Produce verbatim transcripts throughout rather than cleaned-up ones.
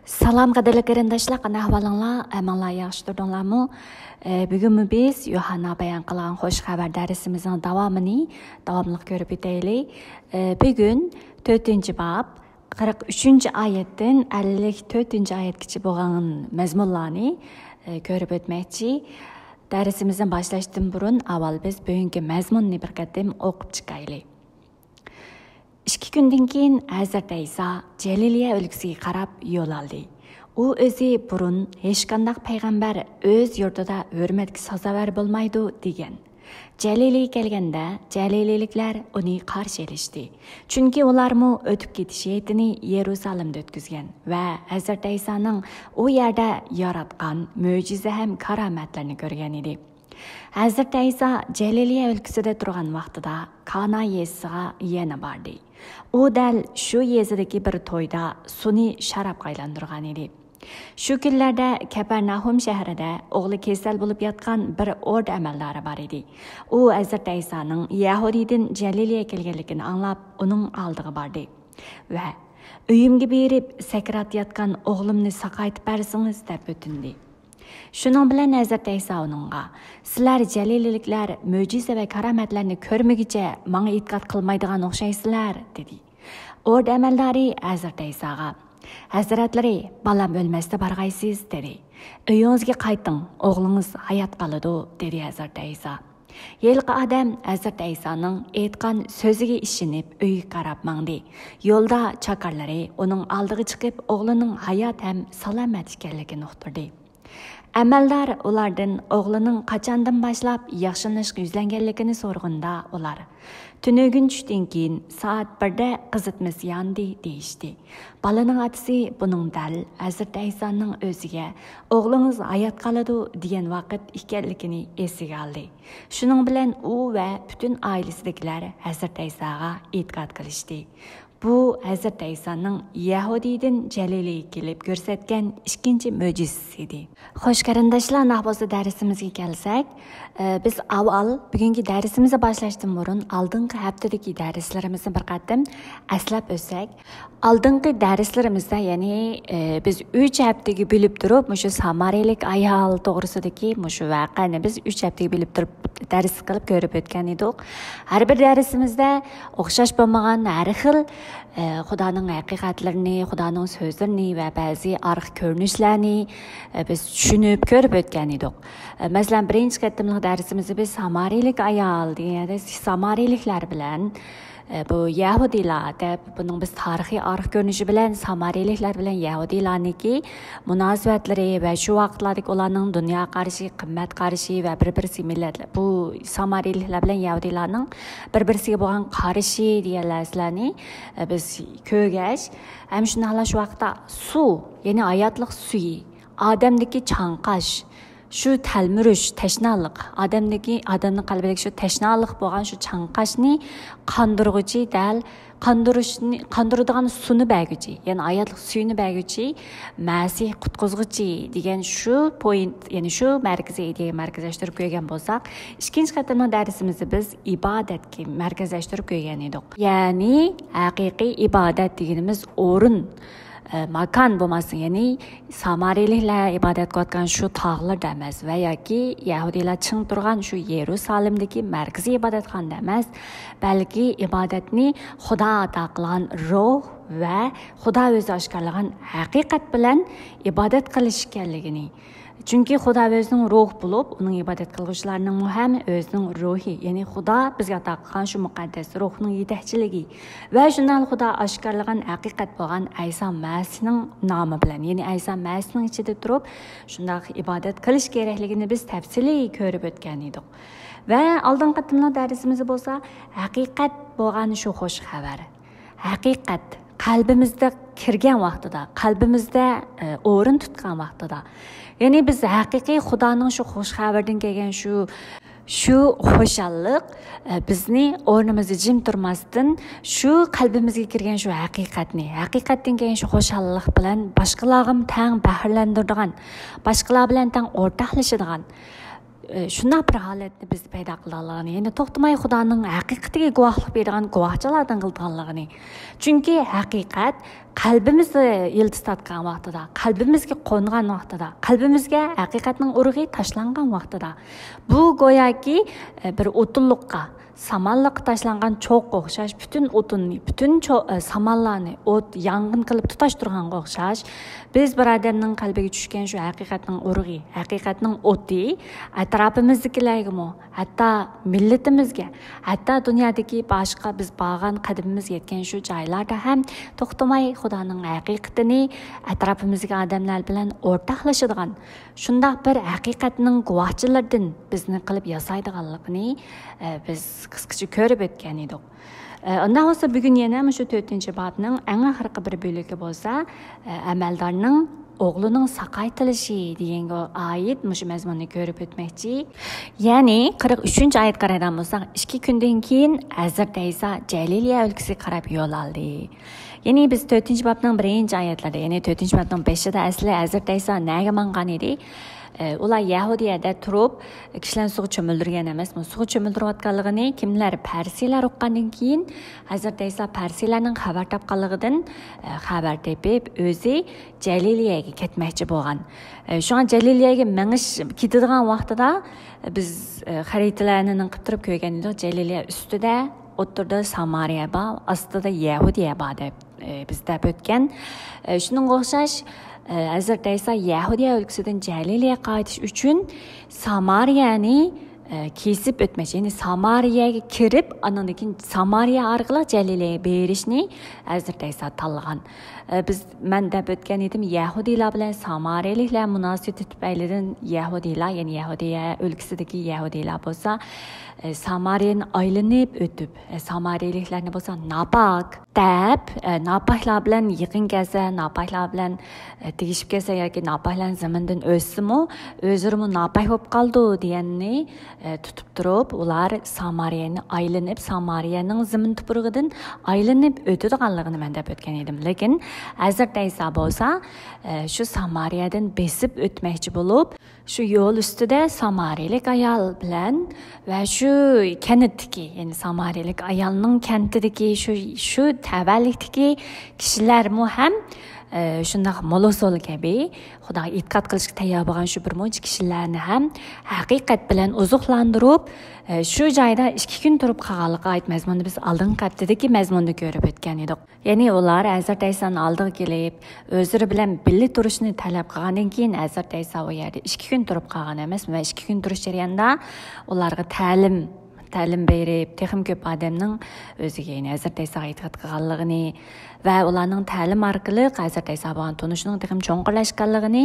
سالام، قەدىرلىك قېرىنداشلار، قانداق ئەھۋالىڭلار؟ ھەممىڭلار ياخشى تۇردۇڭلارمۇ؟ ئە، بۈگۈنمۇ بىز يوھاننا بايان قىلغان خۇش خەۋەر دەرسىمىزنىڭ داۋامىنى داۋاملىق كۆرۈپ ئۆتەيلى. ئە، بۈگۈن تۆتىنچى باب، قىرىق ئۈچىنچى ئايەتتىن ئەللىك تۆتىنچى ئايەتكىچە بولغان مەزمۇنلارنى، ئە، كۆرۈپ ئۆتمەكچى. دەرسىمىزنى باشلاشتىن بۇرۇن ئاۋۋال بىز بۈگۈنكى مەزمۇننى بىر قېتىم ئوقۇپ چىقايلى. ئىككى كۈندىن كېيىن ھەزرەت ئەيسا جەلىلىيە ئۆلكىسىگە قاراپ يول ئالدى. ئۇ ئۆزى بۇرۇن ھېچقانداق پەيغەمبەر ئۆز يۇرتىدا ھۆرمەتكە سازاۋەر بولمايدۇ دېگەن. جەلىلىيە كەلگەندە جەلىلىيلىكلەر ئۇنى قارشى ئېلىشتى. چۈنكى ئۇلارمۇ ئۆتۈپ كېتىش ھېيتىنى يېرۇسالېمدا ئۆتكۈزگەن ۋە ھەزرەت ئەيسانىڭ ئۇ يەردە ياراتقان مۆجىزە ھەم كارامەتلىرىنى كۆرگەن ئىدى. ھەزرىتى ئەيسا جەلىلىيە ئۆلكىسىدە تۇرغان ۋاقتىدا كانا يېزىسىغا يەنە باردى. ئۇ دەل شۇ يېزىدىكى بىر تويدا سۇنى شارابقا ئايلاندۇرغان ئىدى. شۇ كۈنلەردە كەپەرناھۇم شەھىرىدە ئوغلى كېسەل بولۇپ ياتقان بىر ئوردا ئەمەلدارى بار ئىدى. ئۇ ھەزرىتى ئەيسانىڭ يەھۇدىيدىن جەلىلىيە كەلگەنلىكىنى ئاڭلاپ، ئۇنىڭ ئالدىغا باردى ۋە ئۆيۈمگە بېرىپ، سەكرات ياتقان ئوغلۇمنى ساقايتىپ بەرسىڭىز، دەپ ئۆتۈندى. شۇنىڭ بىلەن ھەزرىتى ئەيسا ئۇنىڭغا، سىلەر جەلىلىلىكلەر، مۆجىزە ۋە كارامەتلەرنى كۆرمىگۈچە ماڭا ئېتىقاد قىلمايدىغان ئوخشايسىلەر، دېدى. ئوردا ئەمەلدارى ھەزرىتى ئەيساغا، ھەزرەتلىرى، بالام ئۆلمەستە بارغايسىز، دېدى. ئۆيىڭىزگە قايتىڭ، ئوغلىڭىز ھايات قالىدۇ، دېدى ھەزرىتى ئەيسا. ھېلىقى ئادەم ھەزرىتى ئەيسانىڭ ئېيتقان سۆزىگە ئىشىنىپ ئۆيىگە قاراپ ماڭدى. يولدا چاكارلىرى ئۇنىڭ ئالدىغا چىقىپ ئوغلىنىڭ ھايات ھەم سالامەت ئىكەنلىكىنى ئۇقتۇردى. ئەمەلدار ئۇلاردىن ئوغلىنىڭ قاچاندىن باشلاپ ياخشىلىنىشقا يۈزلەنگەنلىكىنى سورىغىنىدا ئۇلار، تۈنۈگۈن چۈشتىن كېيىن سائەت بىردە قىزىتمىسى ياندى، دېيىشتى. بالىنىڭ ئاتىسى بۇنىڭ دەل ھەزرىتى ئەيسانىڭ ئۆزىگە ئوغلىڭىز ھايات قالىدۇ دېگەن ۋاقىت ئىكەنلىكىنى ئېسىگە ئالدى. شۇنىڭ بىلەن ئۇ ۋە پۈتۈن ئائىلىسىدىكىلەر ھەزرىتى ئەيساغا ئېتىقاد قىلىشتى. بۇ ھەزرىتى ئەيسانىڭ يەھۇدىيدىن جەلىلىيگە كېلىپ كۆرسەتكەن ئىككىنچى مۆجىزىسى ئىدى. خوش قېرىنداشلار، ئەمدى بولسا دەرسىمىزگە كەلسەك، ئە، بىز ئاۋۋال بۈگۈنكى دەرسىمىزنى باشلاشتىن بۇرۇن ئالدىنقى ھەپتىدىكى دەرسلىرىمىزنى بىر قېتىم ئەسلەپ ئۆتسەك. ئالدىنقى دەرسلىرىمىزدە، يەنى، ئە، بىز ئۈچ ھەپتىگە بۆلۈپ تۇرۇپ، مۇشۇ سامارىيلىك ئايال توغرىسىدىكى مۇشۇ ۋەقەنى بىز ئۈچ ھەپتىگە بۆلۈپ تۇرۇپ دەرس قىلىپ كۆرۈپ ئۆتكەن ئىدۇق. ھەر بىر دەرسىمىزدە ئوخشاش بولمىغان ھەر خىل، ئە، خۇدانىڭ ھەقىقەتلىرىنى، خۇدانىڭ سۆزلىرىنى ۋە بەزى ئارقا كۆرۈنۈشلەرنى، ئە، بىز چۈشىنىپ كۆرۈپ ئۆتكەن ئىدۇق. ئە، مەسىلەن، بىرىنچى قېتىملىق دەرسىمىزدە بىز سامارىيلىك ئايال دېگەن يەردە سامارىيلىكلار بىلەن، ئە، بۇ يەھۇدىيلار دەپ، بۇنىڭ بىز تارىخىي ئارقا كۆرۈنۈشى بىلەن سامارىيلىكلار بىلەن يەھۇدىيلارنىڭكى مۇناسىۋەتلىرى ۋە شۇ ۋاقىتلاردىكى ئۇلارنىڭ دۇنيا قارىشى، قىممەت قارىشى ۋە بىر-بىرسى مىللەتلەر، بۇ سامارىيلىكلار بىلەن يەھۇدىيلارنىڭ بىر-بىرسىگە بولغان قارىشى دېگەن نەرسىلەرنى، ئە، بىز كۆرگەچ، ھەم شۇنداقلا شۇ ۋاقىتتا سۇ، يەنى ھاياتلىق سۈيى، ئادەمدىكى چاڭقاش، شۇ تەلمۈرۈش، تەشنالىق، ئادەمدىكى، ئادەمنىڭ قەلبىدىكى شۇ تەشنالىق بولغان شۇ چاڭقاشنى قاندۇرغۇچى دەل، قاندۇرۇشنى، قاندۇرىدىغان سۇنى بەرگۈچى، يەنى ھاياتلىق سۈيىنى بەرگۈچى مەسىھ قۇتقۇزغۇچى دېگەن شۇ پوينت، يەنى شۇ مەركىزىي ئىدىيەگە مەركەزلەشتۈرۈپ كۆرگەن بولساق، ئىككىنچى قېتىملىق دەرسىمىزدە بىز ئىبادەتكە مەركەزلەشتۈرۈپ كۆرگەن ئىدۇق. يەنى ھەقىقىي ئىبادەت دېگىنىمىز ئورۇن، ئە، ماكان بولماستىن، يەنى سامارىيلىكلار ئىبادەت قىلىۋاتقان شۇ تاغلاردا ئەمەس ۋە ياكى يەھۇدىيلار چىڭ تۇرغان شۇ يېرۇسالېمدىكى مەركىزىي ئىبادەتخانىدا ئەمەس، بەلكى ئىبادەتنى خۇدا ئاتا قىلغان روھ ۋە خۇدا ئۆزى ئاشكارىلىغان ھەقىقەت بىلەن ئىبادەت قىلىش ئىكەنلىكىنى، چۈنكى خۇدا ئۆزىنىڭ روھ بولۇپ، ئۇنىڭ ئىبادەت قىلغۇچىلارنىڭمۇ ھەم ئۆزىنىڭ روھى، يەنى خۇدا بىزگە ئاتا قىلغان شۇ مۇقەددەس روھنىڭ يېتەكچىلىكى ۋە شۇنداقلا خۇدا ئاشكارىلىغان ھەقىقەت بولغان ئەيسا مەسىھنىڭ نامى بىلەن، يەنى ئەيسا مەسىھنىڭ ئىچىدە تۇرۇپ، شۇنداق ئىبادەت قىلىش كېرەكلىكىنى بىز تەپسىلىي كۆرۈپ ئۆتكەن ئىدۇق. ۋە ئالدىنقى قېتىملىق دەرسىمىزدە بولسا، ھەقىقەت بولغان شۇ خوش خەۋەر، ھەقىقەت قەلبىمىزدە كىرگەن ۋاقتىدا، قەلبىمىزدە، ئە، ئورۇن تۇتقان ۋاقتىدا، يەنى بىز ھەقىقىي خۇدانىڭ شۇ خوش خەۋىرىدىن كەلگەن شۇ، شۇ خۇشاللىق، ئە، بىزنى ئورنىمىزدا جىم تۇرماستىن، شۇ قەلبىمىزگە كىرگەن شۇ ھەقىقەتنى، ھەقىقەتتىن كەلگەن شۇ خۇشاللىق بىلەن باشقىلارغىمۇ تەڭ بەھرىلەندۈرىدىغان، باشقىلار بىلەن تەڭ ئورتاقلىشىدىغان، ئە، شۇنداق بىر ھالەتنى بىز پەيدا قىلىدىغانلىقىنى، يەنى توختىماي خۇدانىڭ ھەقىقىتىگە گۇۋاھلىق بېرىدىغان گۇۋاھچىلاردىن قىلىدىغانلىقىنى. چۈنكى ھەقىقەت قەلبىمىزدە يىلتىز تارتقان ۋاقتىدا، قەلبىمىزگە قونغان ۋاقتىدا، قەلبىمىزگە ھەقىقەتنىڭ ئۇرۇقى تاشلانغان ۋاقتىدا، بۇ گوياكى، ئە، بىر ئوتۇنلۇققا، سامانلىققا تاشلانغان چوغقا ئوخشاش، پۈتۈن ئوتۇننى، پۈتۈن چو-، ئە، سامانلارنى ئوت، يانغىن قىلىپ تۇتاشتۇرغانغا ئوخشاش، بىز بىر ئادەمنىڭ قەلبىگە چۈشكەن شۇ ھەقىقەتنىڭ ئۇرۇقى، ھەقىقەتنىڭ ئوتى ئەتراپىمىزدىكىلەرگىمۇ، ھەتتا مىللىتىمىزگە، ھەتتا دۇنيادىكى باشقا بىز بارغان، قەدىمىمىز يەتكەن شۇ جايلاردا ھەم توختىماي خۇدانىڭ ھەقىقىتىنى ئەتراپىمىزدىكى ئادەملەر بىلەن ئورتاقلىشىدىغان، شۇنداق بىر ھەقىقەتنىڭ گۇۋاھچىلىرىدىن بىزنى قىلىپ ياسايدىغانلىقىنى، ئە، بىز قىسقىچە كۆرۈپ ئۆتكەن ئىدۇق. ئە، ئۇنداق بولسا بۈگۈن يەنە مۇشۇ تۆتىنچى بابنىڭ ئەڭ ئاخىرقى بىر بۆلىكى بولسا، ئە، ئەمەلدارنىڭ ئوغلىنىڭ ساقايتىلىشى دېگەنگە ئائىت مۇشۇ مەزمۇننى كۆرۈپ ئۆتمەكچى. يەنى قىرىق ئۈچىنچى ئايەتكە قارايدىغان بولساق، ئىككى كۈندىن كېيىن ھەزرىتى ئەيسا جەلىلىيە ئۆلكىسىگە قاراپ يول ئالدى. يەنى بىز تۆتىنچى بابنىڭ بىرىنچى ئايەتلىرىدە، يەنى تۆتىنچى بابنىڭ بېشىدا ئەسلى ھەزرىتى ئەيسا نەگە ماڭغان ئىدى؟ ئە، ئۇلار يەھۇدىيەدە تۇرۇپ، كىشىلەرنى سۇغا چۆمۈلدۈرگەن ئەمەسمۇ؟ سۇغا چۆمۈلدۈرۈۋاتقانلىقىنى كىملەر؟ پەرسىيلەر ئۇققاندىن كېيىن، ھەزرىتى ئەيسا پەرسىيلەرنىڭ خەۋەر تاپقانلىقىدىن، ئە، خەۋەر تېپىپ، ئۆزى جەلىلىيەگە كەتمەكچى بولغان. ئە، شۇڭا جەلىلىيەگە مېڭىش، كېتىدىغان ۋاقتىدا بىز، ئە، خەرىتىلەرنى نېڭىپ تۇرۇپ كۆرگەن ئىدۇق، جەلىلىيە ئۈستىدە، ئوتتۇرىدا سامارىيە بار، ئاستىدا يەھۇدىيە بار دەپ، ئە، بىز دەپ ئۆتكەن. ئە، شۇنىڭغا ئوخشاش، ئە، ھەزرىتى ئەيسا يەھۇدىيە ئۆلكىسىدىن جەلىلىيەگە قايتىش ئۈچۈن سامارىيەنى، ئە، كېسىپ ئۆتمەكچى، يەنى سامارىيەگە كىرىپ، ئاندىن كېيىن سامارىيە ئارقىلىق جەلىلىيەگە بېرىشنى ھەزرىتى ئەيسا تاللىغان. ئە، بىز، مەن دەپ ئۆتكەن ئىدىم، يەھۇدىيلار بىلەن سامارىيەلىكلەر مۇناسىۋىتى تۈپەيلىدىن يەھۇدىيلار، يەنى يەھۇدىيە ئۆلكىسىدىكى يەھۇدىيلار بولسا، ئە، سامارىيەنى ئايلىنىپ ئۆتۈپ، ئە، سامارىيەلىكلەرنى بولسا ناپاك دەپ، ئە، ناپاكلار بىلەن يېقىن كەلسە، ناپاكلار بىلەن، ئە، تېگىشىپ كەلسە ياكى ناپاكلارنىڭ زېمىنىدىن ئۆتسىمۇ، ئۆزلىرىمۇ ناپاك بولۇپ قالىدۇ دېگەننى، ئە، تۇتۇپ تۇرۇپ، ئۇلار سامارىيەنى ئايلىنىپ، سامارىيەنىڭ زېمىن تۇپرىقىدىن ئايلىنىپ ئۆتىدىغانلىقىنى مەن دەپ ئۆتكەن ئىدىم. لېكىن ھەزرىتى ئەيسا بولسا، ئە، شۇ سامارىيەدىن بېسىپ ئۆتمەكچى بولۇپ، شۇ يول ئۈستىدە سامارىيەلىك ئايال بىلەن ۋە شۇ كەنتتىكى، يەنى سامارىيەلىك ئايالنىڭ كەنتىدىكى شۇ، شۇ تەۋەلىكتىكى كىشىلەرمۇ ھەم، ئە، شۇنداق مولوسول كەبى خۇداغا ئېتىقاد قىلىشقا تەييار بولغان شۇ بىر مۇنچە كىشىلەرنى ھەم ھەقىقەت بىلەن ئوزۇقلاندۇرۇپ، ئە، شۇ جايدا ئىككى كۈن تۇرۇپ قالغانلىقىغا ئائىت مەزمۇننى بىز ئالدىنقى ھەپتىدىكى مەزمۇندا كۆرۈپ ئۆتكەن ئىدۇق. يەنى ئۇلار ھەزرىتى ئەيسانىڭ ئالدىغا كېلىپ، ئۆزلىرى بىلەن بىللە تۇرۇشنى تەلەپ قىلغاندىن كېيىن، ھەزرىتى ئەيسا ئۇ يەردە ئىككى كۈن تۇرۇپ قالغان ئەمەسمۇ؟ ۋە ئىككى كۈن تۇرۇش جەريانىدا ئۇلارغا تەلىم، تەلىم بېرىپ، تېخىمۇ كۆپ ئادەمنىڭ ئۆزىگە، يەنى ھەزرىتى ئەيساغا ئېتىقاد قىلغانلىقىنى ۋە ئۇلارنىڭ تەلىم ئارقىلىق ھەزرىتى ئەيسا بولغان تونۇشىنىڭ تېخىمۇ چوڭقۇرلاشقانلىقىنى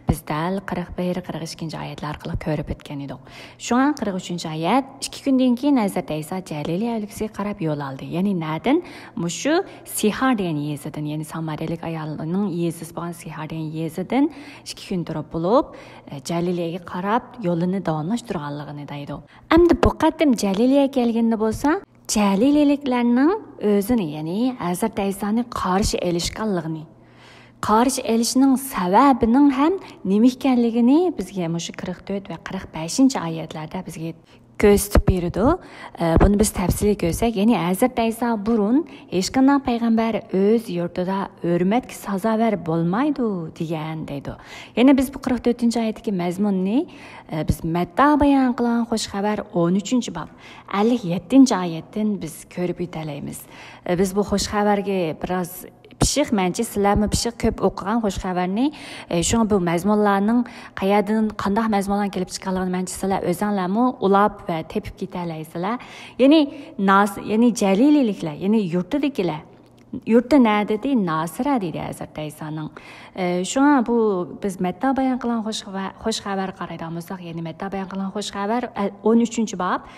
بىز دەل قىرىق بىر، قىرىق ئىككىنچى ئايەتلەر ئارقىلىق كۆرۈپ ئۆتكەن ئىدۇق. شۇڭا قىرىق ئۈچىنچى ئايەت، ئىككى كۈندىن كېيىن ھەزرىتى ئەيسا جەلىلىيە ئۆلكىسىگە قاراپ يول ئالدى. يەنى نەدىن؟ مۇشۇ سىھار دېگەن يېزىدىن، يەنى سامارىيەلىك ئايالنىڭ يېزىسى بولغان سىھار دېگەن يېزىدىن ئىككى كۈن تۇرۇپ بولۇپ، ئە، جەلىلىيەگە قاراپ يولىنى داۋاملاشتۇرغانلىقىنى دەيدۇ. ئەمدى بۇ قېتىم جەلىلىيەگە كەلگىنىدە بولسا، جەلىلىيەلىكلەرنىڭ ئۆزىنى، يەنى ھەزرىتى ئەيسانى قارشى ئېلىشقانلىقىنى، قارشى ئېلىشنىڭ سەۋەبىنىڭ ھەم نېمە ئىكەنلىكىنى بىزگە مۇشۇ قىرىق تۆت ۋە قىرىق بەشىنچى ئايەتلەردە بىزگە كۆرسىتىپ بېرىدۇ. ئە، بۇنى بىز تەپسىلىي كۆرسەك، يەنى ھەزرىتى ئەيسا بۇرۇن ھېچقانداق پەيغەمبەر ئۆز يۇرتىدا ھۆرمەتكە سازاۋەر بولمايدۇ دېگەن دەيدۇ. يەنى بىز بۇ قىرىق تۆتىنچى ئايەتتىكى مەزمۇننى، ئە، بىز مەتتا بايان قىلغان خۇش خەۋەر ئون ئۈچىنچى باب ئەللىك يەتتىنچى ئايەتتىن بىز كۆرۈپ يېتەلەيمىز. ئە، بىز بۇ خۇش خەۋەرگە بىراز پىششىق، مەنچە سىلەرمۇ پىششىق كۆپ ئوقۇغان خۇش خەۋەرنى. ئە، شۇڭا بۇ مەزمۇنلارنىڭ قەيەردىن، قانداق مەزمۇنلارنىڭ كېلىپ چىققانلىقىنى مەنچە سىلەر ئۆزەڭلارمۇ ئۇلاپ ۋە تېپىپ كېتەلەيسىلەر. يەنى ناس-، يەنى جەلىلىيلىكلەر، يەنى يۇرتىدىكىلەر. يۇرتى نەدە دېدى؟ ناسىرە دېدى ھەزرىتى ئەيسانىڭ. ئە، شۇڭا بۇ بىز مەتتا بايان قىلغان خۇش خەۋە-، خۇش خەۋەرگە قارايدىغان بولساق، يەنى مەتتا بايان قىلغان خۇش خەۋەر، ئە، ئون ئۈچىنچى باب،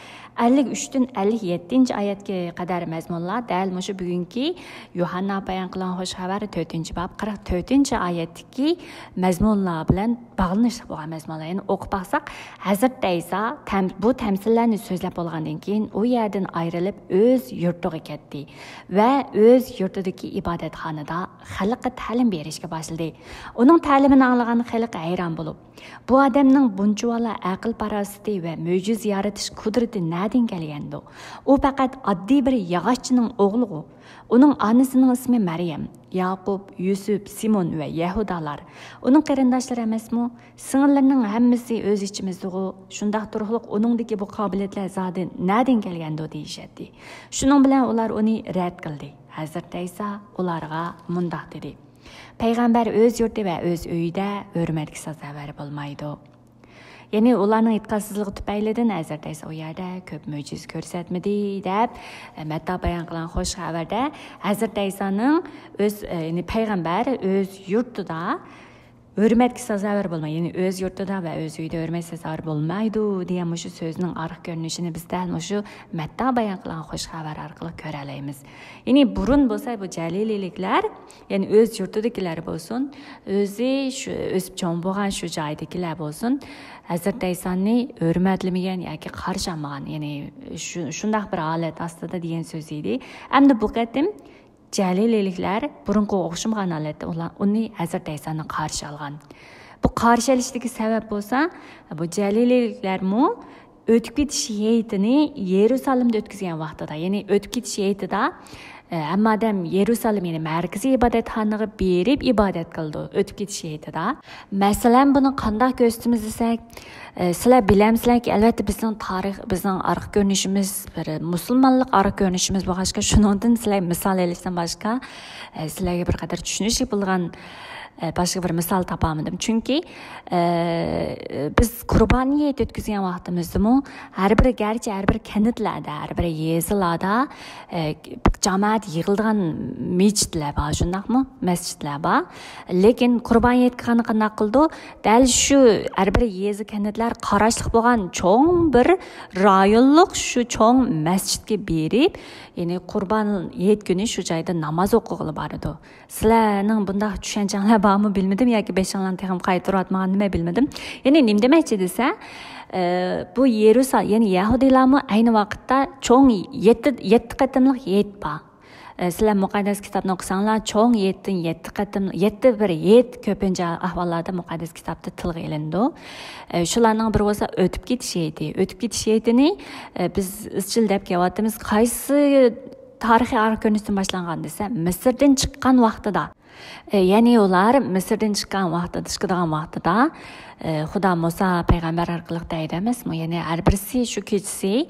ئەللىك ئۈچتىن ئەللىك يەتتىنچى ئايەتكە قەدەر مەزمۇنلار دەل مۇشۇ بۈگۈنكى يوھاننا بايان قىلغان خۇش خەۋەر، تۆتىنچى باب، قىرىق تۆتىنچى ئايەتتىكى مەزمۇنلار بىلەن باغلىنىشلىق بولغان مەزمۇنلار. يەنى ئوقۇپ باقساق، ھەزرىتى ئەيسا تەم-، بۇ تەمسىللەرنى سۆزلەپ بولغاندىن كېيىن، ئۇ يەردىن ئايرىلىپ، ئۆز يۇرتىغا كەتتى ۋە ئۆز يۇرتىدىكى ئىبادەتخانىدا خەلققە تەلىم بېرىشكە باشلىدى. ئۇنىڭ تەلىمىنى ئاڭلىغان خەلق ھەيران بولۇپ، بۇ ئادەمنىڭ بۇنچىۋالا ئەقىل-پاراسىتى ۋە مۆجىزە يارىتىش قۇدرىتى نەدىن كەلگەندۇ؟ ئۇ پەقەت ئاددىي بىر ياغاچچىنىڭ ئوغلىغۇ. ئۇنىڭ ئانىسىنىڭ ئىسمى مەريەم، ياقۇپ، يۈسۈپ، سىمون ۋە يەھۇدالار. ئۇنىڭ قېرىنداشلىرى ئەمەسمۇ؟ سىڭىللىرىنىڭ ھەممىسى ئۆز ئىچىمىزدىغۇ، شۇنداق تۇرۇقلۇق ئۇنىڭدىكى بۇ قابىلىيەتلەر زادى نەدىن كەلگەندۇ دېيىشەتتى. شۇنىڭ بىلەن ئۇلار ئۇنى رەت قىلدى. ھەزرىتى ئەيسا ئۇلارغا مۇنداق دېدى: پەيغەمبەر ئۆز يۇرتى ۋە ئۆز ئۆيىدە ھۆرمەتكە سازاۋەر بولمايدۇ. يەنى ئۇلارنىڭ ئېتىقادسىزلىقى تۈپەيلىدىن ھەزرىتى ئەيسا ئۇ يەردە كۆپ مۆجىزە كۆرسەتمىدى، دەپ مەتتا بايان قىلغان خۇش خەۋەردە ھەزرىتى ئەيسانىڭ ئۆز، يەنى پەيغەمبەر ئۆز يۇرتىدا ھۆرمەتكە سازاۋەر بولماي، يەنى ئۆز يۇرتىدا ۋە ئۆز ئۆيىدە ھۆرمەت سازاۋەر بولمايدۇ دېگەن مۇشۇ سۆزنىڭ ئارقا كۆرۈنۈشىنى بىز دەل مۇشۇ مەتتا بايان قىلغان خۇش خەۋەر ئارقىلىق كۆرەلەيمىز. يەنى بۇرۇن بولسا بۇ جەلىلىيلىكلەر، يەنى ئۆز يۇرتىدىكىلەر بولسۇن، ئۆزى شۇ ئۆسۈپ چوڭ بولغان شۇ جايدىكىلەر بولسۇن، ھەزرىتى ئەيسانى ھۆرمەتلىمىگەن ياكى قارشى ئالمىغان، يەنى شۇ، شۇنداق بىر ھالەت ئاستىدا دېگەن سۆز ئىدى. ئەمدى بۇ قېتىم جەلىلىيلىكلەر بۇرۇنقىغا ئوخشىمىغان ھالەتتە ئۇلار، ئۇنى ھەزرىتى ئەيسانى قارشى ئالغان. بۇ قارشى ئېلىشتىكى سەۋەب بولسا، بۇ جەلىلىيلىكلەرمۇ ئۆتۈپ كېتىش ھېيتىنى يېرۇسالىمدا ئۆتكۈزگەن ۋاقتىدا، يەنى ئۆتۈپ كېتىش ھېيتىدا، ئە، ھەممە ئادەم يېرۇسالىم، يەنى مەركىزىي ئىبادەتخانىغا بېرىپ ئىبادەت قىلىدۇ ئۆتۈپ كېتىش ھېيتىدا. مەسىلەن، بۇنى قانداق كۆرسىتىمىز دېسەك، ئە، سىلەر بىلەمسىلەركى، ئەلۋەتتە بىزنىڭ تارىخ، بىزنىڭ ئارقا كۆرۈنۈشىمىز بىر مۇسۇلمانلىق ئارقا كۆرۈنۈشىمىز بولغاچقا، شۇنىڭدىن سىلەر مىسال ئېلىشتىن باشقا، ئە، سىلەرگە بىر قەدەر چۈشىنىشلىك بولغان، ئە، باشقا بىر مىسال تاپالمىدىم. چۈنكى، ئە، بىز قۇربان ھېيت ئۆتكۈزگەن ۋاقتىمىزدىمۇ ھەر بىر، گەرچە ھەر بىر كەنتلەردە، ھەر بىر يېزىلاردا، ئە، جامائەت يىغىلىدىغان مىچىتلەر بار، شۇنداقمۇ؟ مەسچىتلەر بار. لېكىن قۇربان ھېيتقا قانداق قىلىدۇ؟ دەل شۇ ھەر بىر يېزا، كەنتلەر قاراشلىق بولغان چوڭ بىر رايونلۇق شۇ چوڭ مەسچىتكە بېرىپ، يەنى قۇربان ھېيت كۈنى شۇ جايدا ناماز ئوقۇغىلى بارىدۇ. سىلەرنىڭ بۇنداق چۈشەنچەڭلار بارمۇ بىلمىدىم، ياكى بېشىڭلارنى تېخىمۇ قايتۇرۇۋاتمىغان نېمە بىلمىدىم. يەنى نېمە دېمەكچى دېسە، ئە، بۇ يېرۇسا-، يەنى يەھۇدىيلارمۇ ئەينى ۋاقىتتا چوڭ يەتتە، يەتتە قېتىملىق ھېيت بار. ئە، سىلەر مۇقەددەس كىتابنى ئوقۇساڭلار، چوڭ ھېيتتىن يەتتە قېتىم، يەتتە بىر ھېيت كۆپىنچە ئەھۋاللاردا مۇقەددەس كىتابتا تىلغا ئېلىنىدۇ. ئە، شۇلارنىڭ بىرى بولسا ئۆتۈپ كېتىش ھېيتى. ئۆتۈپ كېتىش ھېيتىنى، ئە، بىز ئىزچىل دەپ كېلىۋاتىمىز. قايسى تارىخىي ئارقا كۆرۈنۈشتىن باشلانغان دېسە، مىسىردىن چىققان ۋاقتىدا، ئە، يەنى ئۇلار مىسىردىن چىققان ۋاقتىدا، چىقىدىغان ۋاقتىدا، ئە، خۇدا مۇسا پەيغەمبەر ئارقىلىق دەيدۇ ئەمەسمۇ؟ يەنى ھەر بىرسى شۇ كېچىسى،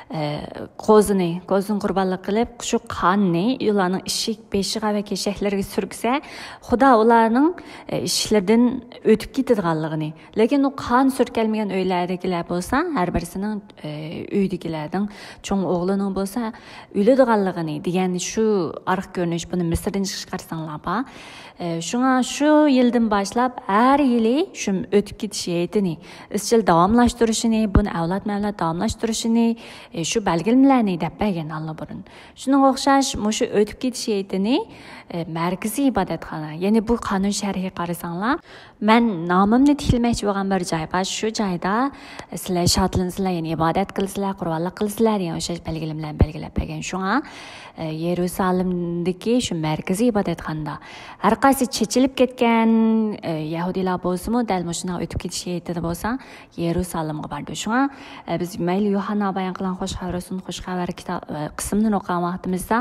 ئە، قوزىنى، قوزىنى قۇربانلىق قىلىپ، شۇ قاننى ئۇلارنىڭ ئىشىك بېشىغا ۋە كېشەكلىرىگە سۈركىسە، خۇدا ئۇلارنىڭ، ئە، ئىشلىرىدىن ئۆتۈپ كېتىدىغانلىقىنى، لېكىن ئۇ قان سۈركەلمىگەن ئۆيلەردىكىلەر بولسا، ھەر بىرسىنىڭ، ئە، ئۆيدىكىلەرنىڭ چوڭ ئوغلىنىڭ بولسا ئۆلىدىغانلىقىنى دېگەن شۇ ئارقا كۆرۈنۈش، بۇنى مىسىردىن چىقارساڭلار بار. ئە، شۇڭا شۇ يىلدىن باشلاپ ھەر يىلى شۇ ئۆتۈپ كېتىش ھېيتىنى ئىزچىل داۋاملاشتۇرۇشىنى، بۇنى ئەۋلادمۇ ئەۋلاد داۋاملاشتۇرۇشىنى، ئە، شۇ بەلگىلىمىلەرنى دەپ بەرگەن ئاللىبۇرۇن. شۇنىڭغا ئوخشاش مۇشۇ ئۆتۈپ كېتىش ھېيتىنى، ئە، مەركىزىي ئىبادەتخانا، يەنى بۇ قانۇن شەرھىگە قارىساڭلار، مەن نامىمنى تىكلىمەكچى بولغان بىر جاي بار. شۇ جايدا سىلەر شادلىنىسىلەر، يەنى ئىبادەت قىلىسىلەر، قۇربانلىق قىلىسىلەر دېگەن ئوخشاش بەلگىلىمىلەرنى بەلگىلەپ بەرگەن. شۇڭا، ئە، يېرۇسالىمدىكى شۇ مەركىزىي ئىبادەتخانىدا ھەر قايسى چېچىلىپ كەتكەن، ئە، يەھۇدىيلار بولسىمۇ، دەل مۇشۇنداق ئۆتۈپ كېتىش ھېيتىدا بولسا، يېرۇسالىمغا بارىدۇ. شۇڭا، ئە، بىز مەيلى يوھاننا بايان قىلغان خۇش خەۋەر بولسۇن، خۇش خەۋەر كىتاب، ئە، قىسمىنى ئوقۇغان ۋاقتىمىزدا،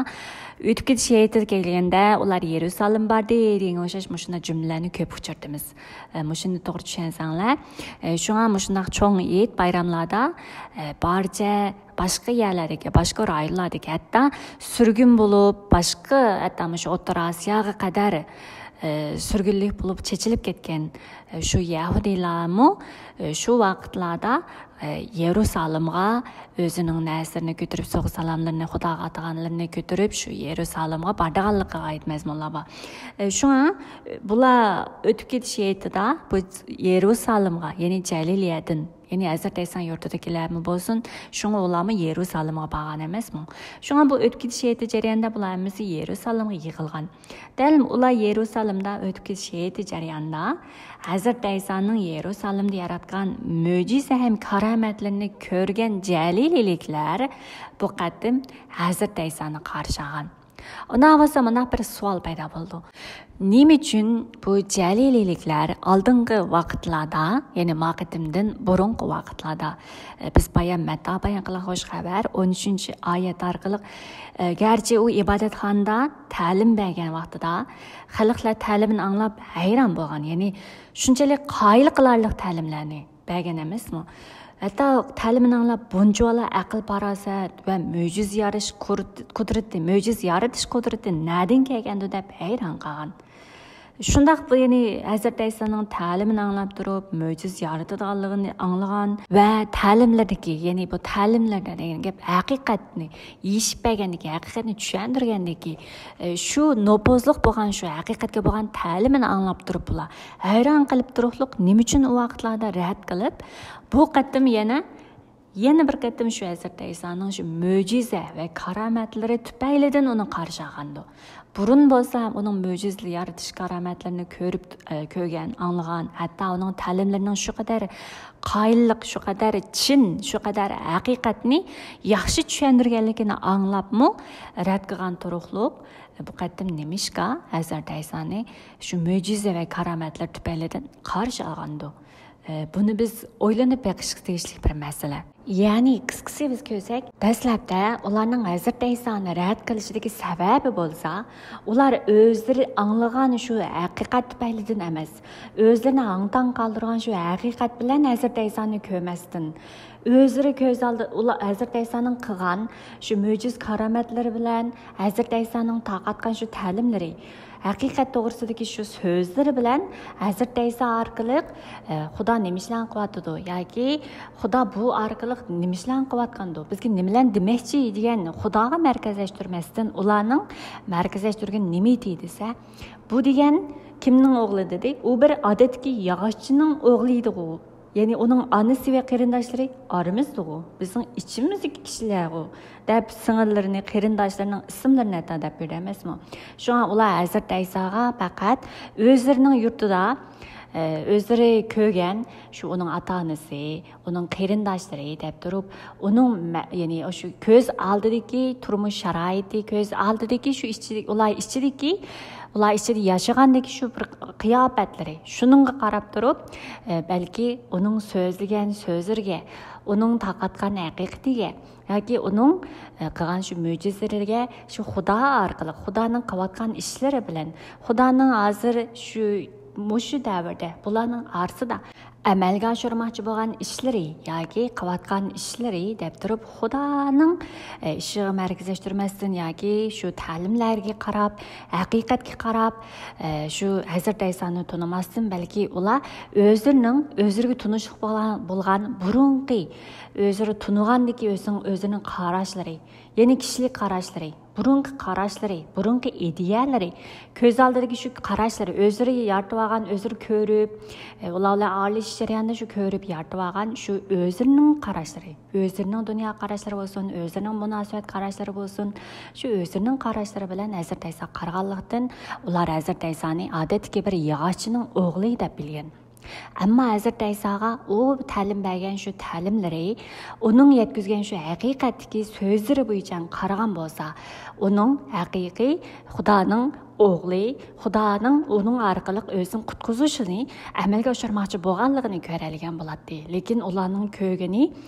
ئۆتۈپ كېتىش ھېيتىگە كەلگەندە، ئۇلار يېرۇسالىم باردى دېگەنگە ئوخشاش مۇشۇنداق جۈملىلەرنى كۆپ ئۇچرىتىمىز. ئە، مۇشۇنى توغرا چۈشەنسەڭلار. ئە، شۇڭا مۇشۇنداق چوڭ ھېيت بايراملاردا، ئە، بارچە باشقا يەرلەردىكى، باشقا رايونلاردىكى، ھەتتا سۈرگۈن بولۇپ، باشقا، ھەتتا مۇشۇ ئوتتۇرا ئاسىياغا قەدەر، ئە، سۈرگۈنلۈك بولۇپ چېچىلىپ كەتكەن، ئە، شۇ يەھۇدىيلارمۇ، ئە، شۇ ۋاقىتلاردا، ئە، يېرۇسالىمغا ئۆزىنىڭ نەرسىلىرىنى كۆتۈرۈپ، سوغا سالاملىرىنى، خۇداغا ئاتىغانلىرىنى كۆتۈرۈپ، شۇ يېرۇسالىمغا بارىدىغانلىقىغا ئائىت مەزمۇنلار بار. ئە، شۇڭا، ئە، بۇلار ئۆتۈپ كېتىش ھېيتىدا بۇ يېرۇسالىمغا، يەنى جەلىلىيەدىن، يەنى ھەزرىتى ئەيسانىڭ يۇرتىدىكىلەرمۇ بولسۇن، شۇڭا ئۇلارمۇ يېرۇسالىمغا بارغان ئەمەسمۇ؟ شۇڭا بۇ ئۆتۈپ كېتىش ھېيتى جەريانىدا بۇلار ھەممىسى يېرۇسالىمغا يىغىلغان. دەل ئۇلار يېرۇسالىمدا ئۆتۈپ كېتىش ھېيتى جەريانىدا ھەزرىتى ئەيسانىڭ يېرۇسالىمدا ياراتقان مۆجىزە ھەم كارامەتلىرىنى كۆرگەن جەلىلىيلىكلەر بۇ قېتىم ھەزرىتى ئەيسانى قارشى ئالغان. ئۇنداق بولسا مۇنداق بىر سوئال پەيدا بولىدۇ. نېمە ئۈچۈن بۇ جەلىلىيلىكلەر ئالدىنقى ۋاقىتلاردا، يەنى ما قېتىمدىن بۇرۇنقى ۋاقىتلاردا، ئە، بىز بايان مەتتا بايان قىلغان خوش خەۋەر ئون ئۈچىنچى ئايەت ئارقىلىق، ئە، گەرچە ئۇ ئىبادەتخانىدا تەلىم بەرگەن ۋاقتىدا خەلقلەر تەلىمىنى ئاڭلاپ ھەيران بولغان، يەنى شۇنچىلىك قايىل قىلارلىق تەلىملەرنى بەرگەن ئەمەسمۇ؟ ھەتتا تەلىمىنى ئاڭلاپ بۇنچىۋالا ئەقىل-پاراسەت ۋە مۆجىزە يارىتىش قۇر-، قۇدرىتى، مۆجىزە يارىتىش قۇدرىتى نەدىن كەلگەندۇ دەپ ھەيران قالغان. شۇنداق بۇ، يەنى ھەزرىتى ئەيسانىڭ تەلىمىنى ئاڭلاپ تۇرۇپ، مۆجىزە يارىتىدىغانلىقىنى ئاڭلىغان ۋە تەلىملىرىدىكى، يەنى بۇ تەلىملىرىدە دېگەن گەپ ھەقىقەتنى يېشىپ بەرگەندىكى، ھەقىقەتنى چۈشەندۈرگەندىكى، ئە، شۇ نوپۇزلۇق بولغان شۇ ھەقىقەتكە بولغان تەلىمىنى ئاڭلاپ تۇرۇپ، بۇلار ھەيران قېلىپ تۇرۇقلۇق، نېمە ئۈچۈن ئۇ ۋاقىتلاردا رەت قىلىپ، بۇ قېتىم يەنە، يەنە بىر قېتىم شۇ ھەزرىتى ئەيسانىڭ شۇ مۆجىزە ۋە كارامەتلىرى تۈپەيلىدىن ئۇنى قارشى ئالغاندۇ. بۇرۇن بولسا ئۇنىڭ مۆجىزە يارىتىش كارامەتلىرىنى كۆرۈپ، ئە، كۆرگەن، ئاڭلىغان، ھەتتا ئۇنىڭ تەلىملىرىنىڭ شۇ قەدەر قايىللىق، شۇ قەدەر چىن، شۇ قەدەر ھەقىقەتنى ياخشى چۈشەندۈرگەنلىكىنى ئاڭلاپمۇ رەت قىلغان تۇرۇقلۇق، بۇ قېتىم نېمىشقا ھەزرىتى ئەيسانى شۇ مۆجىزە ۋە كارامەتلەر تۈپەيلىدىن قارشى ئالغاندۇ؟ ئە، بۇنى بىز ئويلىنىپ بېقىشقا تېگىشلىك بىر مەسىلە. يەنى قىسقىسى بىز كۆرسەك، دەسلەپتە ئۇلارنىڭ ھەزرىتى ئەيسانى رەت قىلىشىدىكى سەۋەبى بولسا، ئۇلار ئۆزلىرى ئاڭلىغان شۇ ھەقىقەت تۈپەيلىدىن ئەمەس، ئۆزلىرىنى ھاڭ-تاڭ قالدۇرغان شۇ ھەقىقەت بىلەن ھەزرىتى ئەيسانى كۆرمەستىن، ئۆزلىرى كۆز ئالدى، ئۇلار ھەزرىتى ئەيسانىڭ قىلغان شۇ مۆجىزە كارامەتلىرى بىلەن، ھەزرىتى ئەيسانىڭ تارقاتقان شۇ تەلىملىرى، ھەقىقەت توغرىسىدىكى شۇ سۆزلىرى بىلەن ھەزرىتى ئەيسا ئارقىلىق، ئە، خۇدا نېمە ئىشلارنى قىلىۋاتىدۇ ياكى خۇدا بۇ ئارقىلىق نېمە ئىشلارنى قىلىۋاتقاندۇ، بىزگە نېمىلەرنى دېمەكچى دېگەن خۇداغا مەركەزلەشتۈرمەستىن، ئۇلارنىڭ مەركەزلەشتۈرگىنى نېمە ئىدى دېسە، بۇ دېگەن كىمنىڭ ئوغلى دېدى؟ ئۇ بىر ئادەتتىكى ياغاچچىنىڭ ئوغلى ئىدىغۇ. يەنى ئۇنىڭ ئانىسى ۋە قېرىنداشلىرى ئارىمىزدىغۇ، بىزنىڭ ئىچىمىزدىكى كىشىلەرغۇ، دەپ سىڭىللىرىنى، قېرىنداشلىرىنىڭ ئىسىملىرىنى ھەتتا دەپ بېرىدۇ ئەمەسمۇ؟ شۇڭا ئۇلار ھەزرىتى ئەيساغا پەقەت ئۆزلىرىنىڭ يۇرتىدا، ئە، ئۆزلىرى كۆرگەن شۇ ئۇنىڭ ئاتا-ئانىسى، ئۇنىڭ قېرىنداشلىرى دەپ تۇرۇپ، ئۇنىڭ مە-، يەنى شۇ كۆز ئالدىدىكى تۇرمۇش شارائىتى، كۆز ئالدىدىكى شۇ ئىچىدىكى، ئۇلار ئىچىدىكى، ئۇلار ئىچىدە ياشىغاندىكى شۇ بىر قىياپەتلىرى، شۇنىڭغا قاراپ تۇرۇپ، ئە، بەلكى ئۇنىڭ سۆزلىگەن سۆزلىرىگە، ئۇنىڭ تارقاتقان ھەقىقىتىگە ياكى ئۇنىڭ، ئە، قىلغان شۇ مۆجىزىلىرىگە، شۇ خۇدا ئارقىلىق، خۇدانىڭ قىلىۋاتقان ئىشلىرى بىلەن، خۇدانىڭ ھازىر شۇ، مۇشۇ دەۋردە بۇلارنىڭ ئارىسىدا ئەمەلگە ئاشۇرماقچى بولغان ئىشلىرى ياكى قىلىۋاتقان ئىشلىرى دەپ تۇرۇپ، خۇدانىڭ، ئە، ئىشىغا مەركەزلەشتۈرمەستىن ياكى شۇ تەلىملەرگە قاراپ، ھەقىقەتكە قاراپ، ئە، شۇ ھەزرىتى ئەيسانى تونۇماستىن، بەلكى ئۇلار ئۆزلىرىنىڭ ئۆزلىرىگە تونۇشلۇق بولغان، بولغان بۇرۇنقى، ئۆزلىرى تونۇغاندىكى ئۆزىنىڭ، ئۆزىنىڭ قاراشلىرى، يەنى كىشىلىك قاراشلىرى، بۇرۇنقى قاراشلىرى، بۇرۇنقى ئىدىيەلىرى، كۆز ئالدىدىكى شۇ قاراشلىرى، ئۆزلىرى يارىتىۋالغان، ئۆزلىرى كۆرۈپ، ئە، ئۇلار بىلەن ئارىلىشىش جەريانىدا شۇ كۆرۈپ يارىتىۋالغان شۇ ئۆزلىرىنىڭ قاراشلىرى، ئۆزلىرىنىڭ دۇنيا قاراشلىرى بولسۇن، ئۆزلىرىنىڭ مۇناسىۋەت قاراشلىرى بولسۇن، شۇ ئۆزلىرىنىڭ قاراشلىرى بىلەن ھەزرىتى ئەيساغا قارىغانلىقتىن، ئۇلار ھەزرىتى ئەيسانى ئادەتتىكى بىر ياغاچچىنىڭ ئوغلى دەپ بىلگەن. ئەمما ھەزرىتى ئەيساغا ئۇ تەلىم بەرگەن شۇ تەلىملىرى، ئۇنىڭ يەتكۈزگەن شۇ ھەقىقەتتىكى سۆزلىرى بويىچە قارىغان بولسا، ئۇنىڭ ھەقىقىي خۇدانىڭ ئوغلى، خۇدانىڭ ئۇنىڭ ئارقىلىق ئۆزىنى قۇتقۇزۇشىنى ئەمەلگە ئاشۇرماقچى بولغانلىقىنى كۆرەلىگەن بولاتتى. لېكىن ئۇلارنىڭ كۆرگىنى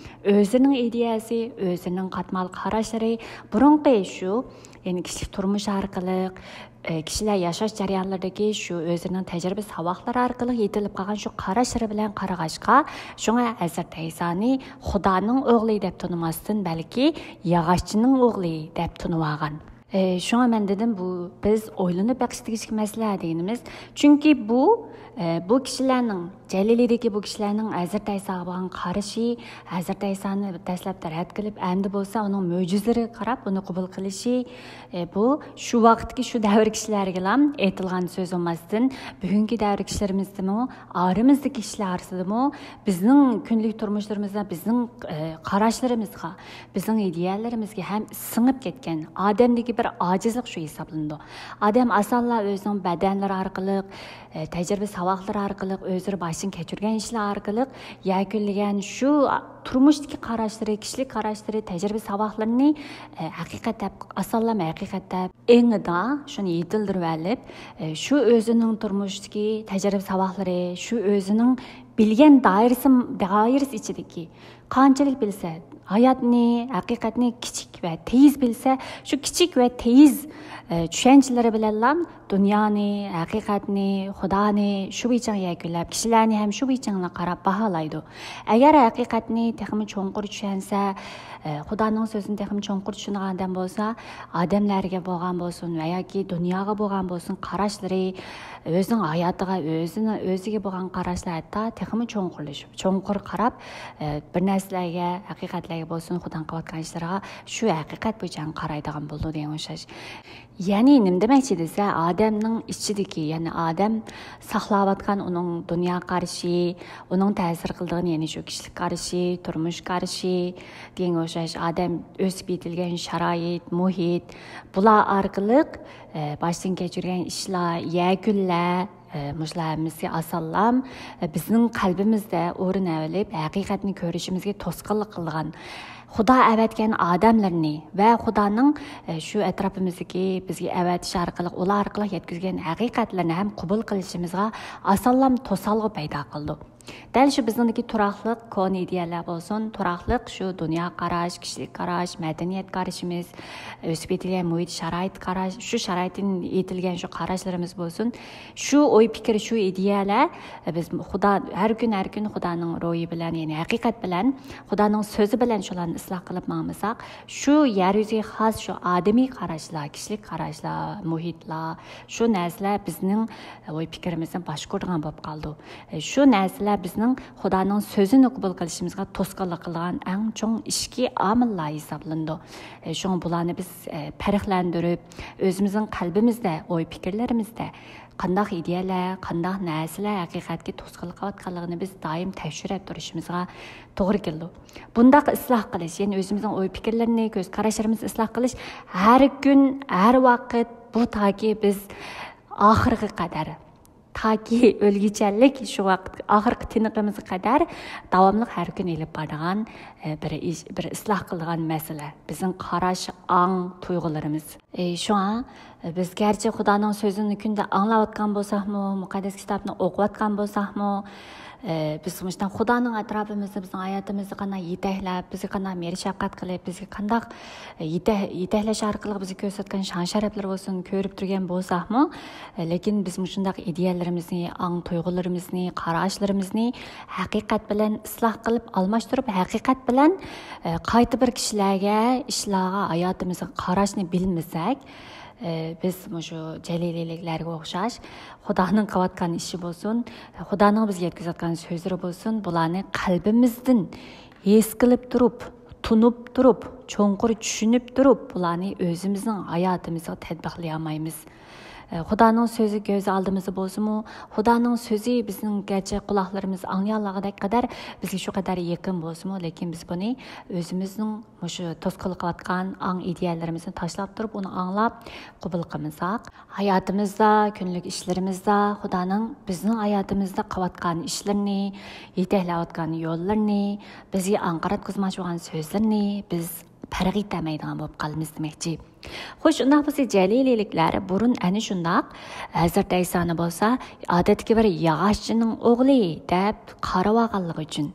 ئۆزىنىڭ ئىدىيەسى، ئۆزىنىڭ قاتمال قاراشلىرى، بۇرۇنقى شۇ، يەنى كىشىلىك تۇرمۇش ئارقىلىق، ئە، كىشىلەر ياشاش جەريانلىرىدىكى شۇ ئۆزىنىڭ تەجرىبە ساۋاقلىرى ئارقىلىق يېتىلىپ قالغان شۇ قاراشلىرى بىلەن قارىغاچقا، شۇڭا ھەزرىتى ئەيسانى خۇدانىڭ ئوغلى دەپ تونۇماستىن، بەلكى ياغاچچىنىڭ ئوغلى دەپ تونۇۋالغان. ئە، شۇڭا مەن دېدىم، بۇ بىز ئويلىنىپ بېقىش تېگىشلىك مەسىلە دېگىنىمىز. چۈنكى بۇ، ئە، بۇ كىشىلەرنىڭ، جەلىلىيدىكى بۇ كىشىلەرنىڭ ھەزرىتى ئەيساغا بولغان قارىشى، ھەزرىتى ئەيسانى دەسلەپتە رەت قىلىپ، ئەمدى بولسا ئۇنىڭ مۆجىزىلىرىگە قاراپ ئۇنى قوبۇل قىلىشى، ئە، بۇ شۇ ۋاقىتتىكى شۇ دەۋر كىشىلەرگىلا ئېيتىلغان سۆز بولماستىن، بۈگۈنكى دەۋر كىشىلىرىمىزدىمۇ، ئارىمىزدىكى كىشىلەر ئارىسىدىمۇ بىزنىڭ كۈندىلىك تۇرمۇشلىرىمىزدا بىزنىڭ، ئە، قاراشلىرىمىزغا، بىزنىڭ ئىدىيەلىرىمىزگە ھەم سىڭىپ كەتكەن ئادەمدىكى بىر ئاجىزلىق شۇ ھېسابلىنىدۇ. ئادەم ئاسانلا ئۆزىنىڭ بەدەنلىرى ئارقىلىق، ئە، تەجرىبە ساۋاقلىرى ئارقىلىق، ئۆزلىرى باشتىن كەچۈرگەن ئىشلار ئارقىلىق يەكۈنلىگەن شۇ تۇرمۇشتىكى قاراشلىرى، كىشىلىك قاراشلىرى، تەجرىبە ساۋاقلىرىنى، ئە، ھەقىقەت دەپ، ئاسانلا ھەقىقەت دەپ ئېڭىدا شۇنى يېتىلدۈرۈۋېلىپ، ئە، شۇ ئۆزىنىڭ تۇرمۇشتىكى تەجرىبە ساۋاقلىرى، شۇ ئۆزىنىڭ بىلگەن دائىرىسى، دائىرىسى ئىچىدىكى قانچىلىك بىلسە، ھاياتنى، ھەقىقەتنى كىچىك ۋە تېيىز بىلسە، شۇ كىچىك ۋە تېيىز، ئە، چۈشەنچىلىرى بىلەنلا دۇنيانى، ھەقىقەتنى، خۇدانى شۇ بويىچە يەكۈنلەپ، كىشىلەرنى ھەم شۇ بويىچە قاراپ باھالايدۇ. ئەگەر ھەقىقەتنى تېخىمۇ چوڭقۇر چۈشەنسە، ئە، خۇدانىڭ سۆزىنى تېخىمۇ چوڭقۇر چۈشىنىدىغان ئادەم بولسا، ئادەملەرگە بولغان بولسۇن ۋە ياكى دۇنياغا بولغان بولسۇن قاراشلىرى، ئۆزىنىڭ ھاياتىغا، ئۆزىنىڭ، ئۆزىگە بولغان قاراشلار ھەتتا تېخىمۇ چوڭقۇرلىشىپ، چوڭقۇر قاراپ، ئە، بىر نەرسىلەرگە، ھەقىقەتلەرگە بولسۇن، خۇدانىڭ قىلىۋاتقان ئىشلىرىغا شۇ ھەقىقەت بويىچە قارايدىغان بولىدۇ دېگەن ئوخشاش. يەنى نېمە دېمەكچى دېسە، ئادەمنىڭ ئىچىدىكى، يەنى ئادەم ساقلاۋاتقان ئۇنىڭ دۇنيا قارىشى، ئۇنىڭ تەسىر قىلىدىغان، يەنى شۇ كىشىلىك قارىشى، تۇرمۇش قارىشى دېگەنگە ئوخشاش، ئادەم ئۆسۈپ يېتىلگەن شارائىت، مۇھىت، بۇلار ئارقىلىق، ئە، باشتىن كەچۈرگەن ئىشلار، يەكۈنلەر، ئە، مۇشۇلار ھەممىسى ئاسانلام، ئە، بىزنىڭ قەلبىمىزدە ئورۇن ئەۋېلىپ، ھەقىقەتنى كۆرۈشىمىزگە توسقۇنلۇق قىلىدىغان، خۇدا ئەۋەتكەن ئادەملىرىنى ۋە خۇدانىڭ، ئە، شۇ ئەتراپىمىزدىكى بىزگە ئەۋەتىش ئارقىلىق، ئۇلار ئارقىلىق يەتكۈزگەن ھەقىقەتلەرنى ھەم قوبۇل قىلىشىمىزغا ئاسانلام توسالغۇ پەيدا قىلىدۇ. دەل شۇ بىزنىڭدىكى تۇراقلىق كونا ئىدىيەلەر بولسۇن، تۇراقلىق شۇ دۇنيا قاراش، كىشىلىك قاراش، مەدەنىيەت قارىشىمىز، ئۆسۈپ يېتىلگەن مۇھىت، شارائىت قاراش، شۇ شارائىتتىن يېتىلگەن شۇ قاراشلىرىمىز بولسۇن، شۇ ئوي پىكىر، شۇ ئىدىيەلەر، بىز خۇدا، ھەر كۈن، ھەر كۈن خۇدانىڭ روھى بىلەن، يەنى ھەقىقەت بىلەن، خۇدانىڭ سۆزى بىلەن شۇلارنى ئىسلاھ قىلىپ ماڭمىساق، شۇ يەر يۈزىگە خاس شۇ ئادەمىي قاراشلار، كىشىلىك قاراشلار، مۇھىتلار، شۇ نەرسىلەر بىزنىڭ ئوي پىكرىمىزنى باشقۇرىدىغان بولۇپ قالىدۇ. شۇ نەرسىلەر بىزنىڭ خۇدانىڭ سۆزىنى قوبۇل قىلىشىمىزغا توسقۇنلۇق قىلىدىغان ئەڭ چوڭ ئىچكى ئامىللار ھېسابلىنىدۇ. شۇڭا بۇلارنى بىز پەرقلەندۈرۈپ، ئۆزىمىزنىڭ قەلبىمىزدە، ئوي پىكىرلىرىمىزدە قانداق ئىدىيەلەر، قانداق نەرسىلەر ھەقىقەتكە توسقۇنلۇق قىلىۋاتقانلىقىنى بىز دائىم تەكشۈرۈپ تۇرۇشىمىزغا توغرا كېلىدۇ. بۇنداق ئىسلاھ قىلىش، يەنى ئۆزىمىزنىڭ ئوي پىكىرلىرىنى، كۆز قاراشلىرىمىزنى ئىسلاھ قىلىش ھەر كۈن، ھەر ۋاقىت، بۇ تاكى بىز ئاخىرغا قەدەر، تاكى ئۆلگۈچەللىك، شۇ ۋاقىت ئاخىرقى تىنىقىمىزغا قەدەر داۋاملىق ھەر كۈن ئېلىپ بارىدىغان، ئە، بىر ئىش، بىر ئىسلاھ قىلىدىغان مەسىلە. بىزنىڭ قاراش، ئاڭ، تۇيغۇلىرىمىز. ئى، شۇڭا، ئى، بىز گەرچە خۇدانىڭ سۆزىنى كۈندە ئاڭلاۋاتقان بولساقمۇ، مۇقەددەس كىتابنى ئوقۇۋاتقان بولساقمۇ، ئى، بىز مۇشۇنداق خۇدانىڭ ئەتراپىمىزدا، بىزنىڭ ھاياتىمىزدا قانداق يېتەكلەپ، بىزگە قانداق مېھىر شەپقەت قىلىپ، بىزگە قانداق، ئى، يېتە-، يېتەكلەش ئارقىلىق بىزگە كۆرسەتكەن شان-شەرەپلىرى بولسۇن، كۆرۈپ تۇرغان بولساقمۇ، ئى، لېكىن بىز مۇشۇنداق ئىدىيەلىرىمىزنى، ئاڭ تۇيغۇلىرىمىزنى، قاراشلىرىمىزنى ھەقىقەت بىلەن ئىسلاھ قىلىپ، ئالماشتۇرۇپ، ھەقىقەت بىلەن، ئى، قايتا بىر كىشىلەرگە، ئىشلارغا، ھاياتىمىزغا قاراشنى بىلمىسەك، ئى، بىز مۇشۇ جەلىلىيلىكلەرگە ئوخشاش خۇدانىڭ قىلىۋاتقان ئىشى بولسۇن، خۇدانىڭ بىزگە يەتكۈزۈۋاتقان سۆزلىرى بولسۇن، بۇلارنى قەلبىمىزدىن ھېس قىلىپ تۇرۇپ، تونۇپ تۇرۇپ، چوڭقۇر چۈشىنىپ تۇرۇپ، بۇلارنى ئۆزىمىزنىڭ ھاياتىمىزغا تەتبىقلىيالمايمىز. ئى، خۇدانىڭ سۆزى كۆز ئالدىمىزدا بولسىمۇ، خۇدانىڭ سۆزى بىزنىڭ گەرچە قۇلاقلىرىمىز ئاڭلىيالىغۇدەك قەدەر بىزگە شۇ قەدەر يېقىن بولسىمۇ، لېكىن بىز بۇنى ئۆزىمىزنىڭ مۇشۇ توسقۇنلۇق قىلىۋاتقان ئاڭ ئىدىيەلىرىمىزنى تاشلاپ تۇرۇپ، ئۇنى ئاڭلاپ قوبۇل قىلمىساق، ھاياتىمىزدا، كۈنلۈك ئىشلىرىمىزدا خۇدانىڭ بىزنىڭ ھاياتىمىزدا قىلىۋاتقان ئىشلىرىنى، يېتەكلەۋاتقان يوللىرىنى، بىزگە ئاڭقىراتقۇزماقچى بولغان سۆزلىرىنى بىز پەرق ئېتەلمەيدىغان بولۇپ قالىمىز دېمەكچى. خوش، ئۇنداق بولسا جەلىلىيلىكلەر بۇرۇن ئەنە شۇنداق ھەزرىتى ئەيسانى بولسا ئادەتتىكى بىر ياغاچچىنىڭ ئوغلى دەپ قارىۋالغانلىقى ئۈچۈن،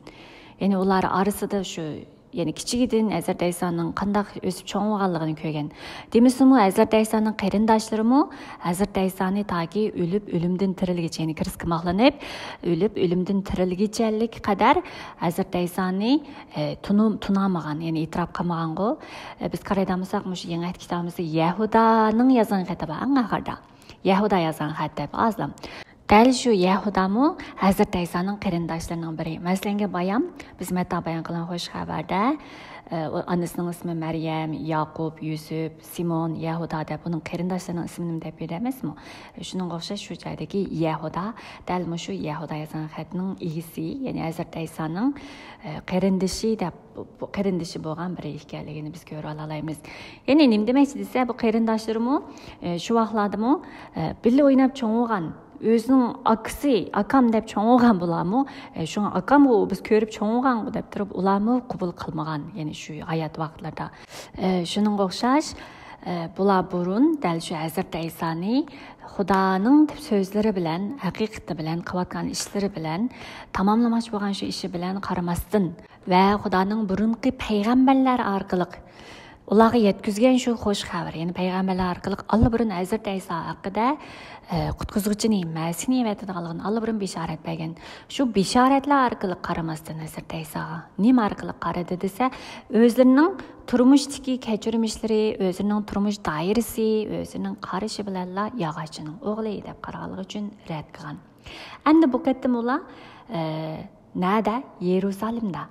يەنى ئۇلار ئارىسىدا شۇ، يەنى كىچىكىدىن ھەزرىتى ئەيسانىڭ قانداق ئۆسۈپ چوڭ بولغانلىقىنى كۆرگەن. دېمىسىمۇ، ھەزرىتى ئەيسانىڭ قېرىنداشلىرىمۇ ھەزرىتى ئەيسانى تاكى ئۆلۈپ، ئۆلۈمدىن تىرىلگىچە، يەنى كرېستقا ماقلىنىپ، ئۆلۈپ، ئۆلۈمدىن تىرىلگىچەلىك قەدەر ھەزرىتى ئەيسانى، ئە، تونۇ-، تونۇمىغان، يەنى ئېتىراپ قىلمىغانغۇ. ئە، بىز قارايدىغان بولساق، مۇشۇ يېڭى ئەھدى كىتابىمىزدا يەھۇدانىڭ يازغان خېتى بار، ئەڭ ئاخىرىدا. يەھۇدا يازغان خەت دەپ ئازلام. دەل شۇ يەھۇدامۇ ھەزرىتى ئەيسانىڭ قېرىنداشلىرىنىڭ بىرى. مەسىلەنگە، بايام بىز مەتتا بايان قىلغان خوش خەۋەردە، ئە، ئۇ ئانىسىنىڭ ئىسمى مەريەم، ياقۇپ، يۈسۈپ، سىمون، يەھۇدا دەپ ئۇنىڭ قېرىنداشلىرىنىڭ ئىسمىنى دەپ بېرىدۇ ئەمەسمۇ؟ شۇنىڭغا ئوخشاش شۇ جايدىكى يەھۇدا، دەل مۇشۇ يەھۇدا يازغان خەتنىڭ ئىگىسى، يەنى ھەزرىتى ئەيسانىڭ، ئە، قېرىندىشى دەپ، بۇ، بۇ قېرىندىشى بولغان بىرى ئىكەنلىكىنى بىز كۆرۈۋالالايمىز. يەنى نېمە دېمەكچى دېسە، بۇ قېرىنداشلىرىمۇ، ئە، شۇ ۋاقىتلاردىمۇ، ئە، بىللە ئويناپ چوڭ بولغان، ئۆزىنىڭ ئاكىسى، ئاكام دەپ چوڭ بولغان بۇلارمۇ، ئە، شۇڭا ئاكامغۇ بىز كۆرۈپ چوڭ بولغانغۇ دەپ تۇرۇپ، ئۇلارمۇ قوبۇل قىلمىغان، يەنى شۇ ھايات ۋاقىتلىرىدا. ئە، شۇنىڭغا ئوخشاش، ئە، بۇلار بۇرۇن دەل شۇ ھەزرىتى ئەيسانى خۇدانىڭ سۆزلىرى بىلەن، ھەقىقىتى بىلەن، قىلىۋاتقان ئىشلىرى بىلەن، تاماملىماقچى بولغان شۇ ئىشى بىلەن قارىماستىن ۋە خۇدانىڭ بۇرۇنقى پەيغەمبەرلەر ئارقىلىق ئۇلارغا يەتكۈزگەن شۇ خوش خەۋەر، يەنى پەيغەمبەرلەر ئارقىلىق ئاللىبۇرۇن ھەزرىتى ئەيسا ھەققىدە، ئە، قۇتقۇزغۇچىنى، مەسىھنى ئەۋەتىدىغانلىقىنى ئاللىبۇرۇن بېشارەت بەرگەن. شۇ بېشارەتلەر ئارقىلىق قارىماستىن ھەزرىتى ئەيساغا نېمە ئارقىلىق قارىدى دېسە، ئۆزلىرىنىڭ تۇرمۇشتىكى كەچۈرمىشلىرى، ئۆزىنىڭ تۇرمۇش دائىرىسى، ئۆزىنىڭ قارىشى بىلەنلا ياغاچچىنىڭ ئوغلى دەپ قارىغانلىقى ئۈچۈن رەت قىلغان. ئەمدى بۇ قېتىم ئۇلار، ئە، نەدە؟ يېرۇسالىمدا.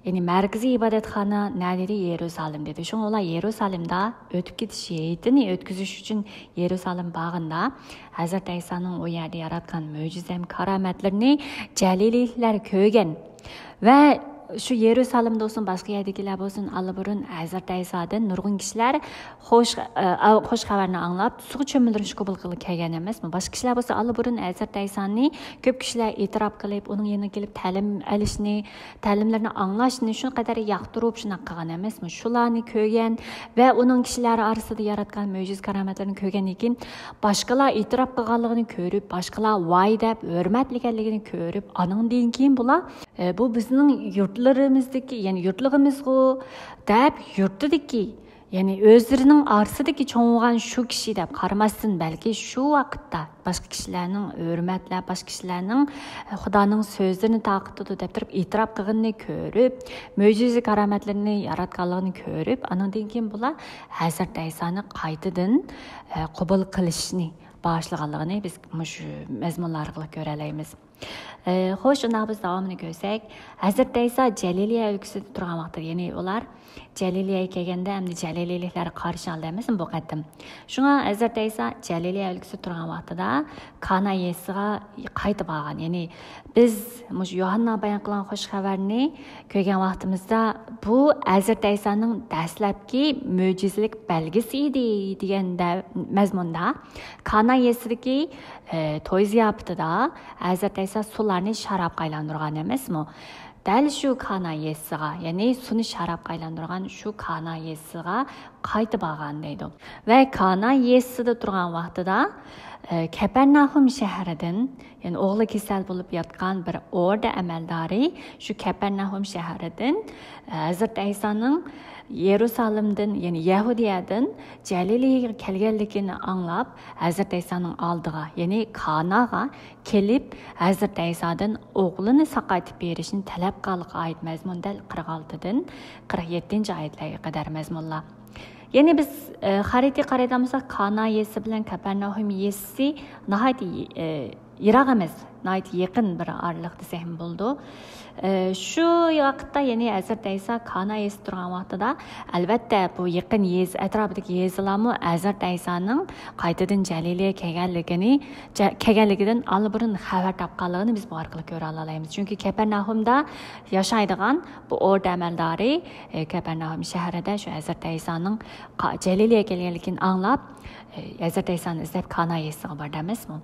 يەنى مەركىزىي ئىبادەتخانا نەدە ئىدى؟ يېرۇسالىم ئىدى. شۇڭا ئۇلار يېرۇسالىمدا ئۆتۈپ كېتىش ھېيتىنى ئۆتكۈزۈش ئۈچۈن يېرۇسالىم بارغاندا، ھەزرىتى ئەيسانىڭ ئۇ يەردە ياراتقان مۆجىزە ھەم كارامەتلىرىنى جەلىلىيلىكلەر كۆرگەن. ۋە شۇ يېرۇسالىمدا بولسۇن، باشقا يەردىكىلەر بولسۇن، ئاللىبۇرۇن ھەزرىتى ئەيسادىن نۇرغۇن كىشىلەر خوش، ئە، خوش خەۋەرنى ئاڭلاپ، سۇغا چۆمۈلدۈرۈش قوبۇل قىلىپ كەلگەن ئەمەسمۇ؟ باشقا كىشىلەر بولسا ئاللىبۇرۇن ھەزرىتى ئەيسانى كۆپ كىشىلەر ئېتىراپ قىلىپ، ئۇنىڭ يېنىغا كېلىپ تەلىم ئېلىشنى، تەلىملىرىنى ئاڭلاشنى شۇ قەدەر ياقتۇرۇپ شۇنداق قىلغان ئەمەسمۇ؟ شۇلارنى كۆرگەن ۋە ئۇنىڭ كىشىلەر ئارىسىدا ياراتقان مۆجىزە كارامەتلىرىنى كۆرگەندىن كېيىن، باشقىلار ئېتىراپ قىلغانلىقىنى كۆرۈپ، باشقىلار ۋاي دەپ ھۆرمەتلىگەنلىكىنى كۆرۈپ، ئانىڭدىن كېيىن بۇلار، ئە، بۇ بىزنىڭ يۇرتلىرىمىزدىكى، يەنى يۇرتلۇقىمىزغۇ دەپ يۇرتىدىكى، يەنى ئۆزلىرىنىڭ ئارىسىدىكى چوڭ بولغان شۇ كىشى دەپ قارىماستىن، بەلكى شۇ ۋاقىتتا باشقا كىشىلەرنىڭ ھۆرمەتلەپ، باشقا كىشىلەرنىڭ، ئە، خۇدانىڭ سۆزلىرىنى تارقىتىدۇ دەپ تۇرۇپ ئېتىراپ قىلغىنىنى كۆرۈپ، مۆجىزە كارامەتلىرىنى ياراتقانلىقىنى كۆرۈپ، ئانىڭدىن كېيىن بۇلار ھەزرىتى ئەيسانى قايتىدىن، ئە، قوبۇل قىلىشنى باشلىغانلىقىنى بىز مۇشۇ مەزمۇنلار ئارقىلىق كۆرەلەيمىز. ئە، خوش، ئۇنداق بىز داۋامىنى كۆرسەك، ھەزرىتى ئەيسا جەلىلىيە ئۆلكىسىدە تۇرغان ۋاقتىدا، يەنى ئۇلار جەلىلىيەگە كەلگەندە ئەمدى جەلىلىيلىكلەر قارشى ئالدى ئەمەسمۇ بۇ قېتىم؟ شۇڭا ھەزرىتى ئەيسا جەلىلىيە ئۆلكىسىدە تۇرغان ۋاقتىدا كانا يېزىسىغا قايتىپ بارغان. يەنى بىز مۇشۇ يوھاننا بايان قىلغان خوش خەۋەرنى كۆرگەن ۋاقتىمىزدا، بۇ ھەزرىتى ئەيسانىڭ دەسلەپكى مۆجىزىلىك بەلگىسى ئىدى دېگەندە مەزمۇندا، كانا يېزىسىدىكى، ئە، توي زىياپىتىدە ھەزرىتى ئەيسا سۇلارنى شارابقا ئايلاندۇرغان ئەمەسمۇ؟ دەل شۇ كانا يېزىسىغا، يەنى سۇنى شارابقا ئايلاندۇرغان شۇ كانا يېزىسىغا قايتىپ بارغان دەيدۇ. ۋە كانا يېزىسىدا تۇرغان ۋاقتىدا، ئە، كەپەرناھۇم شەھىرىدىن، يەنى ئوغلى كېسەل بولۇپ ياتقان بىر ئوردا ئەمەلدارى شۇ كەپەرناھۇم شەھىرىدىن، ئە، ھەزرىتى ئەيسانىڭ يېرۇسالىمدىن، يەنى يەھۇدىيەدىن جەلىلىيەگە كەلگەنلىكىنى ئاڭلاپ، ھەزرىتى ئەيسانىڭ ئالدىغا، يەنى كاناغا كېلىپ، ھەزرىتى ئەيسادىن ئوغلىنى ساقايتىپ بېرىشنى تەلەپ قىلغانلىقىغا ئائىت مەزمۇن دەل قىرىق ئالتىدىن قىرىق يەتتىنچى ئايەتلەرگە قەدەر مەزمۇنلار. يەنى بىز، ئە، خەرىتىگە قارايدىغان بولساق، كانا يېزىسى بىلەن كەپەرناھۇم يېزىسى ناھايىتى، ئە، يىراق ئەمەس، ناھايىتى يېقىن بىر ئارىلىق دېسەكمۇ بولىدۇ. ئە، شۇ ۋاقىتتا يەنى ھەزرىتى ئەيسا كانا يېزىسىدا تۇرغان ۋاقتىدا، ئەلۋەتتە، بۇ يېقىن يېزا، ئەتراپىدىكى يېزىلارمۇ ھەزرىتى ئەيسانىڭ قايتىدىن جەلىلىيە كەلگەنلىكىنى، جە-، كەلگەنلىكىدىن ئاللىبۇرۇن خەۋەر تاپقانلىقىنى بىز بۇ ئارقىلىق كۆرەلەيمىز. چۈنكى كەپەرناھۇمدا ياشايدىغان بۇ ئوردا ئەمەلدارى، ئە، كەپەرناھۇم شەھىرىدە شۇ ھەزرىتى ئەيسانىڭ قا-، جەلىلىيە كەلگەنلىكىنى ئاڭلاپ، ئە، ھەزرىتى ئەيسانى ئىزدەپ كانا يېزىسىغا باردى ئەمەسمۇ؟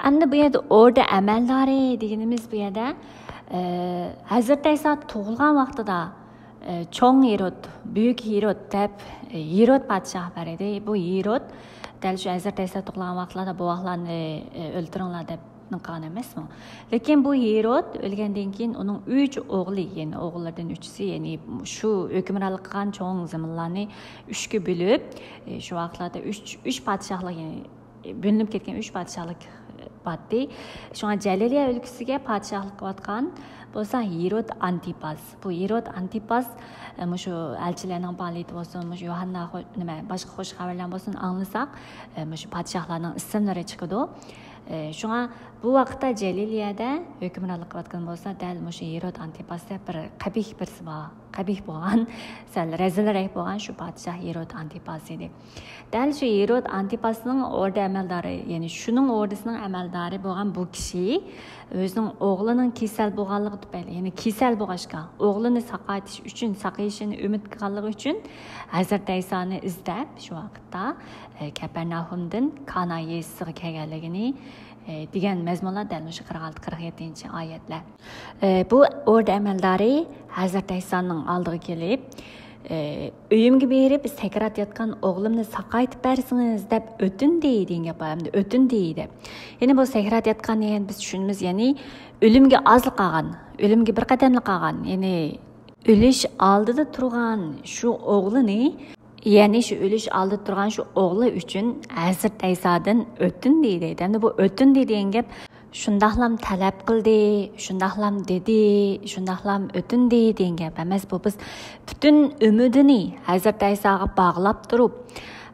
ئەمدى بۇ يەردە ئوردا ئەمەلدارى دېگىنىمىز بۇ يەردە، ئە، ھەزرىتى ئەيسا تۇغۇلغان ۋاقتىدا، ئە، چوڭ ھېرود، بۈيۈك ھېرود دەپ، ئە، ھېرود پادىشاھ بار ئىدى. بۇ ھېرود دەل شۇ ھەزرىتى ئەيسا تۇغۇلغان ۋاقىتلاردا بۇ ۋاقىتلارنى، ئە، ئۆلتۈرۈڭلار دەپ قىلغان ئەمەسمۇ؟ لېكىن بۇ ھېرود ئۆلگەندىن كېيىن ئۇنىڭ ئۈچ ئوغلى، يەنى ئوغۇللىرىدىن ئۈچىسى، يەنى شۇ ھۆكۈمرانلىق قىلغان چوڭ زېمىنلارنى ئۈچكە بۆلۈپ، ئە، شۇ ۋاقىتلاردا ئۈچ، ئۈچ پادىشاھلىق، يەنى بۆلۈنۈپ كەتكەن ئۈچ پادىشاھلىق باتتى. شۇڭا جەلىلىيە ئۆلكىسىگە پادىشاھلىق قىلىۋاتقان بولسا ھېرود ئانتىپاس. بۇ ھېرود ئانتىپاس، ئە، مۇشۇ ئەلچىلەرنىڭ پائالىيىتى بولسۇن، مۇشۇ يوھاننا خو-، نېمە، باشقا خوش خەۋەرلەر بولسۇن ئاڭلىساق، ئە، مۇشۇ پادىشاھلارنىڭ ئىسىملىرى چىقىدۇ. ئە، شۇڭا بۇ ۋاقىتتا جەلىلىيەدە ھۆكۈمرانلىق قىلىۋاتقان بولسا دەل مۇشۇ ھېرود ئانتىپاس دەپ بىر قەبىھ بىرسى بار. قەبىھ بولغان، سەل رەزىلرەك بولغان شۇ پادىشاھ ھېرود ئانتىپاس ئىدى. دەل شۇ ھېرود ئانتىپاسنىڭ ئوردا ئەمەلدارى، يەنى شۇنىڭ ئوردىسىنىڭ ئەمەلدارى بولغان بۇ كىشى ئۆزىنىڭ ئوغلىنىڭ كېسەل بولغانلىقى تۈپەيلى، يەنى كېسەل بولغاچقا، ئوغلىنى ساقايتىش ئۈچۈن، ساقىيىشىنى ئۈمىد قىلغانلىقى ئۈچۈن ھەزرىتى ئەيسانى ئىزدەپ، شۇ ۋاقىتتا، ئە، كەپەرناھۇمدىن كانا يېزىسىغا كەلگەنلىكىنى، دېگەن مەزمۇنلار دەل مۇشۇ قىرىق ئالتە، قىرىق يەتتىنچى ئايەتلەر. بۇ ئوردا ئەمەلدارى ھەزرىتى ئەيسانىڭ ئالدىغا كېلىپ، ئۆيۈمگە بېرىپ، سەكرات ياتقان ئوغلۇمنى ساقايتىپ بەرسىڭىز، دەپ ئۆتۈندى دېگەن گەپ بار. ئەمدى ئۆتۈندى دەپ. يەنى بۇ سەكرات ياتقان دېگەن بىز چۈشىنىمىز، يەنى ئۆلۈمگە ئازلا قالغان، ئۆلۈمگە بىر قەدەملا قالغان، يەنى ئۆلۈش ئالدىدا تۇرغان شۇ ئوغلىنى، يەنى شۇ ئۆلۈش ئالدىدا تۇرغان شۇ ئوغلى ئۈچۈن ھەزرىتى ئەيسادىن ئۆتۈندى دەيدۇ. ئەمدى بۇ ئۆتۈندى دېگەن گەپ شۇنداقلام تەلەپ قىلدى، شۇنداقلام دېدى، شۇنداقلام ئۆتۈندى دېگەن گەپ ئەمەس. بۇ بىز پۈتۈن ئۈمىدىنى ھەزرىتى ئەيساغا باغلاپ تۇرۇپ،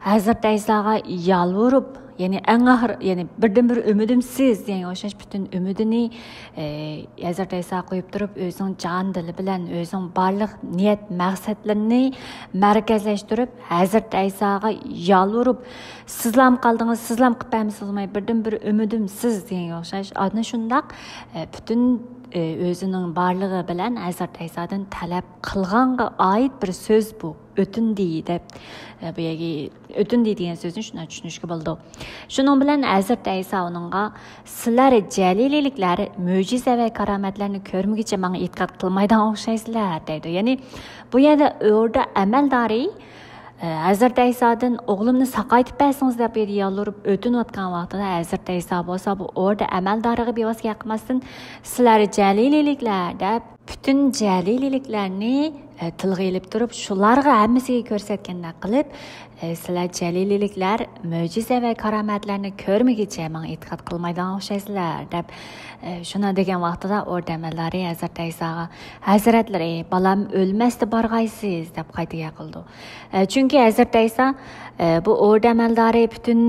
ھەزرىتى ئەيساغا يالۋۇرۇپ، يەنى ئەڭ ئاخىر، يەنى بىردىنبىر ئۈمىدىم سىز دېگەنگە ئوخشاش پۈتۈن ئۈمىدىنى، ئى، ھەزرىتى ئەيساغا قويۇپ تۇرۇپ، ئۆزىنىڭ جان دىلى بىلەن، ئۆزىنىڭ بارلىق نىيەت مەقسەتلىرىنى مەركەزلەشتۈرۈپ، ھەزرىتى ئەيساغا يالۋۇرۇپ، سىزلام قالدىڭىز، سىزلام قىلىپ بەرمىسىڭىز، بىردىنبىر ئۈمىدىم سىز دېگەنگە ئوخشاش، ئانا شۇنداق، ئە، پۈتۈن، ئە، ئۆزىنىڭ بارلىقى بىلەن ھەزرىتى ئەيسادىن تەلەپ قىلغانغا ئائىت بىر سۆز بۇ. ئۆتۈندى دەپ، ئە، بۇ يەرگە ئۆتۈندى دېگەن سۆزنى شۇنداق چۈشىنىشكە بولىدۇ. شۇنىڭ بىلەن ھەزرىتى ئەيسا ئۇنىڭغا، سىلەر جەلىلىيلىكلەر مۆجىزە ۋە كارامەتلەرنى كۆرمىگۈچە ماڭا ئېتىقاد قىلمايدىغان ئوخشايسىلەر، دەيدۇ. يەنى بۇ يەردە ئوردا ئەمەلدارى، ئە، ھەزرىتى ئەيسادىن ئوغلۇمنى ساقايتىپ بەرسىڭىز دەپ يالۋۇرۇپ ئۆتۈنۈۋاتقان ۋاقتىدا، ھەزرىتى ئەيسا بولسا بۇ ئوردا ئەمەلدارىغا بىۋاسىتە گەپ قىلماستىن، سىلەر جەلىلىيلىكلەر دەپ پۈتۈن جەلىلىيلىكلەرنى، ئە، تىلغا ئېلىپ تۇرۇپ، شۇلارغا ھەممىسىگە كۆرسەتكەندەك قىلىپ، ئە، سىلەر جەلىلىيلىكلەر مۆجىزە ۋە كارامەتلەرنى كۆرمىگۈچە ماڭا ئېتىقاد قىلمايدىغان ئوخشايسىلەر، دەپ، ئە، شۇنداق دېگەن ۋاقتىدا ئوردا ئەمەلدارى ھەزرىتى ئەيساغا، ھەزرەتلىرى، بالام ئۆلمەستە بارغايسىز، دەپ قايتا گەپ قىلىدۇ. ئە، چۈنكى ھەزرىتى ئەيسا، ئە، بۇ ئوردا ئەمەلدارى پۈتۈن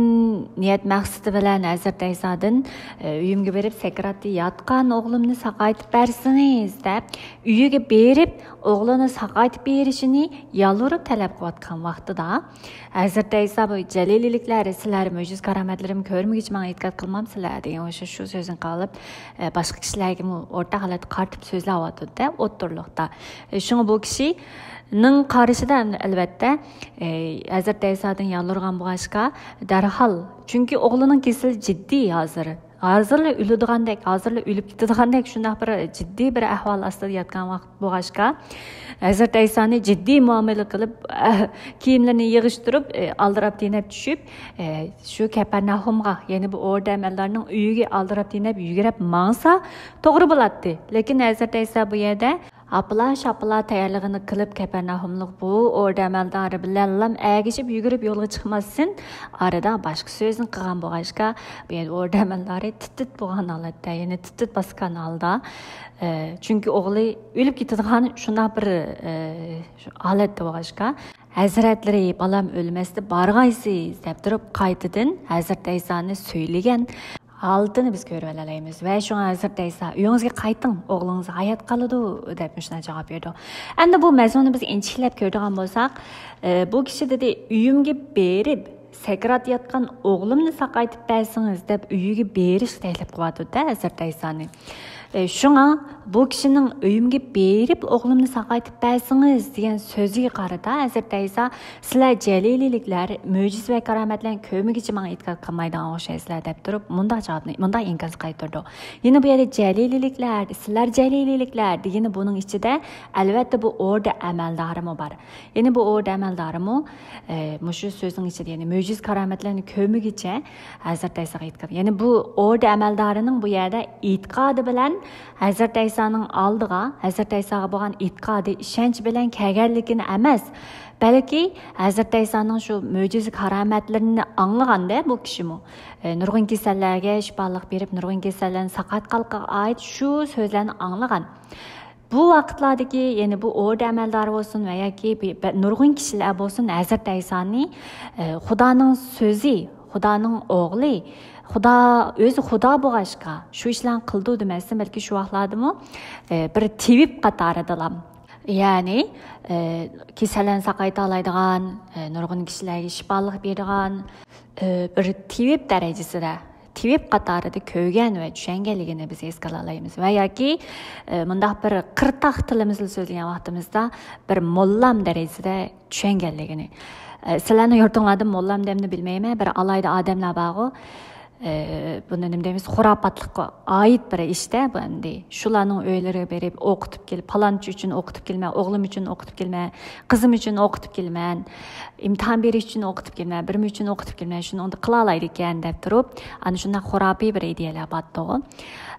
نىيەت مەقسىتى بىلەن ھەزرىتى ئەيسادىن، ئە، ئۆيۈمگە بېرىپ سەكراتتا ياتقان ئوغلۇمنى ساقايتىپ بەرسىڭىز دەپ، ئۆيىگە بېرىپ ئوغلىنى ساقايتىپ بېرىشىنى يالۋۇرۇپ تەلەپ قىلىۋاتقان ۋاقتىدا، ھەزرىتى ئەيسا بۇ جەلىلىيلىكلەر، سىلەر مۆجىزە كارامەتلىرىمنى كۆرمىگۈچە ماڭا ئېتىقاد قىلمامسىلەر دېگەن ئوخشاش شۇ سۆزنى قىلىپ، ئە، باشقا كىشىلەرگىمۇ ئورتاق ھالەتتە قارىتىپ سۆزلەۋاتىدۇ-دە، ئوتتۇرىلىقتا. ئە، شۇڭا بۇ كىشى نىڭ قارىشىدا، ئەلۋەتتە، ئى، ھەزرىتى ئەيسادىن يالۋۇرغان بولغاچقا، دەرھال، چۈنكى ئوغلىنىڭ كېسىلى جىددىي ھازىر. ھازىرلا ئۆلىدىغاندەك، ھازىرلا ئۆلۈپ كېتىدىغاندەك شۇنداق بىر جىددىي بىر ئەھۋال ئاستىدا ياتقان ۋاقىت بولغاچقا، ھەزرىتى ئەيسانى جىددىي مۇئامىلە قىلىپ، ئە، كىيىملىرىنى يىغىشتۇرۇپ، ئى، ئالدىراپ تېنەپ چۈشۈپ، ئى، شۇ كەپەرناھۇمغا، يەنى بۇ ئوردا ئەمەلدارنىڭ ئۆيىگە ئالدىراپ تېنەپ يۈگۈرۈپ ماڭسا توغرا بولاتتى. لېكىن ھەزرىتى ئەيسا بۇ يەردە ئاپىلا-شاپىلا تەييارلىقىنى قىلىپ، كەپەرناھۇملۇق بۇ ئوردا ئەمەلدارى بىلەنلا ئەگىشىپ يۈگۈرۈپ يولغا چىقماستىن، ئارىدا باشقا سۆزنى قىلغان بولغاچقا، بۇ يەردە ئوردا ئەمەلدارى تىت-تىت بولغان ھالەتتە، يەنى تىت-تىت باسقان ھالدا، ئە، چۈنكى ئوغلى ئۆلۈپ كېتىدىغان شۇنداق بىر، ئە، شۇ ھالەتتە بولغاچقا، ھەزرەتلىرى، بالام ئۆلمەستە بارغايسىز، دەپ تۇرۇپ، قايتىدىن ھەزرىتى ئەيسانى سۆيلىگەن ھالىتىنى بىز كۆرۈۋالالايمىز. ۋە شۇڭا ھەزرىتى ئەيسا، ئۆيىڭىزگە قايتىڭ، ئوغلىڭىز ھايات قالىدۇ، دەپ مۇشۇنداق جاۋاب بېرىدۇ. ئەمدى بۇ مەزمۇننى بىز ئىنچىكىلەپ كۆرىدىغان بولساق، ئە، بۇ كىشى دېدى، ئۆيۈمگە بېرىپ، سەكرات ياتقان ئوغلۇمنى ساقايتىپ بەرسىڭىز، دەپ ئۆيىگە بېرىشقا تەكلىپ قىلىۋاتىدۇ-دە ھەزرىتى ئەيسانى. ئە، شۇڭا بۇ كىشىنىڭ ئۆيۈمگە بېرىپ ئوغلۇمنى ساقايتىپ بەرسىڭىز دېگەن سۆزىگە قارىتا ھەزرىتى ئەيسا، سىلەر جەلىلىيلىكلەر مۆجىزە ۋە كارامەتلەرنى كۆرمىگۈچە ماڭا ئېتىقاد قىلمايدىغان ئوخشايسىلەر، دەپ تۇرۇپ مۇنداق جاۋابنى، مۇنداق ئىنكاسنى قايتۇرىدۇ. يەنە بۇ يەردە جەلىلىيلىكلەر، سىلەر جەلىلىيلىكلەر دېگىنى بۇنىڭ ئىچىدە ئەلۋەتتە بۇ ئوردا ئەمەلدارىمۇ بار. يەنى بۇ ئوردا ئەمەلدارىمۇ، ئە، مۇشۇ سۆزنىڭ ئىچىدە، يەنى مۆجىزە كارامەتلەرنى كۆرمىگۈچە ھەزرىتى ئەيساغا ئېتىقاد. يەنى بۇ ئوردا ئەمەلدارىنىڭ بۇ يەردە ئېتىقادى بىلەن ھەزرىتى ئەيسانىڭ ئالدىغا، ھەزرىتى ئەيساغا بولغان ئېتىقادى، ئىشەنچى بىلەن كەلگەنلىكىنى ئەمەس، بەلكى ھەزرىتى ئەيسانىڭ شۇ مۆجىزە كارامەتلىرىنى ئاڭلىغاندا بۇ كىشىمۇ، ئە، نۇرغۇن كېسەللەرگە شىپالىق بېرىپ، نۇرغۇن كېسەللەرنى ساقايتقانلىقىغا ئائىت شۇ سۆزلەرنى ئاڭلىغان. بۇ ۋاقىتلاردىكى، يەنى بۇ ئوردا ئەمەلدارى بولسۇن ۋە ياكى بى-، بە-، نۇرغۇن كىشىلەر بولسۇن، ھەزرىتى ئەيسانى، ئە، خۇدانىڭ سۆزى، خۇدانىڭ ئوغلى، خۇدا، ئۆزى خۇدا بولغاچقا، شۇ ئىشلارنى قىلىدۇ دېمەستىن، بەلكى شۇ ۋاقىتلاردىمۇ، ئە، بىر تېۋىپ قاتارىدىلا. يەنى، ئە، كېسەللەرنى ساقايتالايدىغان، ئە، نۇرغۇن كىشىلەرگە شىپالىق بېرىدىغان، ئە، بىر تېۋىپ دەرىجىسىدە، تېۋىپ قاتارىدا كۆرگەن ۋە چۈشەنگەنلىكىنى بىز ھېس قىلالايمىز. ۋە ياكى، ئە، مۇنداق بىر قىرتاق تىلىمىزدا سۆزلىگەن ۋاقتىمىزدا بىر موللام دەرىجىسىدە چۈشەنگەنلىكىنى. ئە، سىلەرنىڭ يۇرتۇڭلاردا موللام دەمنى بىلمەيمەن، بىر ئالاھىدە ئادەملەر بارغۇ. ئە، بۇنى نېمە دەيمىز، خۇراپاتلىققا ئائىت بىر ئىشتە بۇ ئەمدى. شۇلارنىڭ ئۆيلىرىگە بېرىپ ئوقۇتۇپ كېلىپ، پالانچى ئۈچۈن ئوقۇتۇپ كېلىمەن، ئوغلۇم ئۈچۈن ئوقۇتۇپ كېلىمەن، قىزىم ئۈچۈن ئوقۇتۇپ كېلىمەن، ئىمتىھان بېرىش ئۈچۈن ئوقۇتۇپ كېلىمەن، بىرمە ئۈچۈن ئوقۇتۇپ كېلىمەن، شۇنى ئۇندا قىلالايدىكەن دەپ تۇرۇپ، ئانا شۇنداق خۇراپىي بىر ئىدىيەلەر بارتتىغۇ.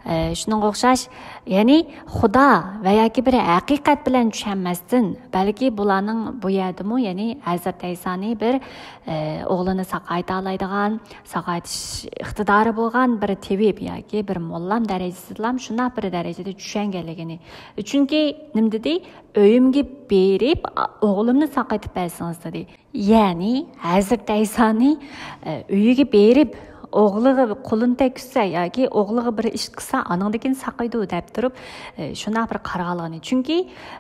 ئە، شۇنىڭغا ئوخشاش، يەنى خۇدا ۋە ياكى بىر ھەقىقەت بىلەن چۈشەنمەستىن، بەلكى بۇلارنىڭ بۇ يەردىمۇ، يەنى ھەزرىتى ئەيسانى بىر، ئە، ئوغلىنى ساقايتالايدىغان، ساقايتىش ئىقتىدارى بولغان بىر تېۋىپ ياكى بىر موللام دەرىجىسىدىلا شۇنداق بىر دەرىجىدە چۈشەنگەنلىكىنى. چۈنكى نېمە دېدى؟ «ئۆيۈمگە بېرىپ، ئوغلۇمنى ساقايتىپ بەرسىڭىز» دېدى. يەنى ھەزرىتى ئەيسانى، ئە، ئۆيىگە بېرىپ، ئوغلىغا قولىنى تەگكۈزسە ياكى ئوغلىغا بىر ئىش قىلسا، ئانىڭدىن كېيىن ساقىيىدۇ دەپ تۇرۇپ، ئە، شۇنداق بىر قارىغانلىقىنى. چۈنكى،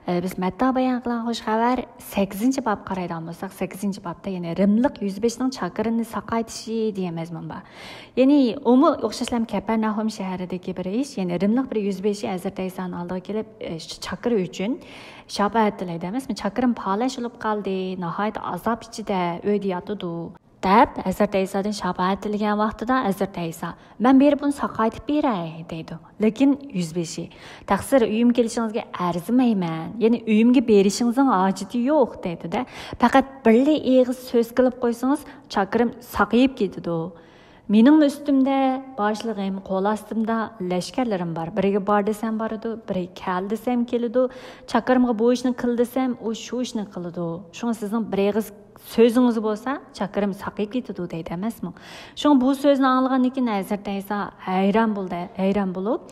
ئە، بىز مەتتا بايان قىلغان خۇش خەۋەر سەككىزىنچى باب قارايدىغان بولساق، سەككىزىنچى بابتا يەنە رىملىق يۈز بېشىنىڭ چاكىرىنى ساقايتىشى دېگەن مەزمۇن بار. يەنى ئۇمۇ ئوخشاشلا كەپەرنەھۇم شەھىرىدىكى بىر ئىش. يەنى رىملىق بىر يۈز بېشى ھەزرىتى ئەيسانىڭ ئالدىغا كېلىپ، ئە، شۇ چاكىرى ئۈچۈن شاپائەت تىلەيدۇ ئەمەسمۇ؟ «چاكىرىم پالەچ بولۇپ قالدى، ناھايىتى ئازاب ئىچىدە ئۆيدە ياتىدۇ» دەپ، ھەزرىتى ئەيسادىن شاپائەت تىلىگەن ۋاقتىدا، ھەزرىتى ئەيسا، «مەن بېرىپ ئۇنى ساقايتىپ بېرەي» دەيدۇ. لېكىن يۈز بېشى، «تەقسىر، ئۆيۈمگە كېلىشىڭىزگە ئەرزىمەيمەن، يەنى ئۆيۈمگە بېرىشىڭىزنىڭ ھاجىتى يوق» دەيدۇ-دە. «پەقەت بىرلا ئېغىز سۆز قىلىپ قويسىڭىز، چاكىرىم ساقىيىپ كېتىدۇ. مېنىڭمۇ ئۈستۈمدە باشلىقىم، قول ئاستىمدا لەشكەرلىرىم بار. بىرىگە بار دېسەم بارىدۇ، بىرىگە كەل دېسەم كېلىدۇ. چاكىرىمغا بۇ ئىشنى قىل دېسەم، ئۇ شۇ ئىشنى قىلىدۇ. شۇڭا سىزنىڭ بىر ئېغىز سۆزىڭىز بولسا، چاكىرىم ساقىيىپ كېتىدۇ» دەيدۇ ئەمەسمۇ؟ شۇڭا بۇ سۆزنى ئاڭلىغاندىن كېيىن ھەزرىتى ئەيسا ھەيران بولدى، ھەيران بولۇپ،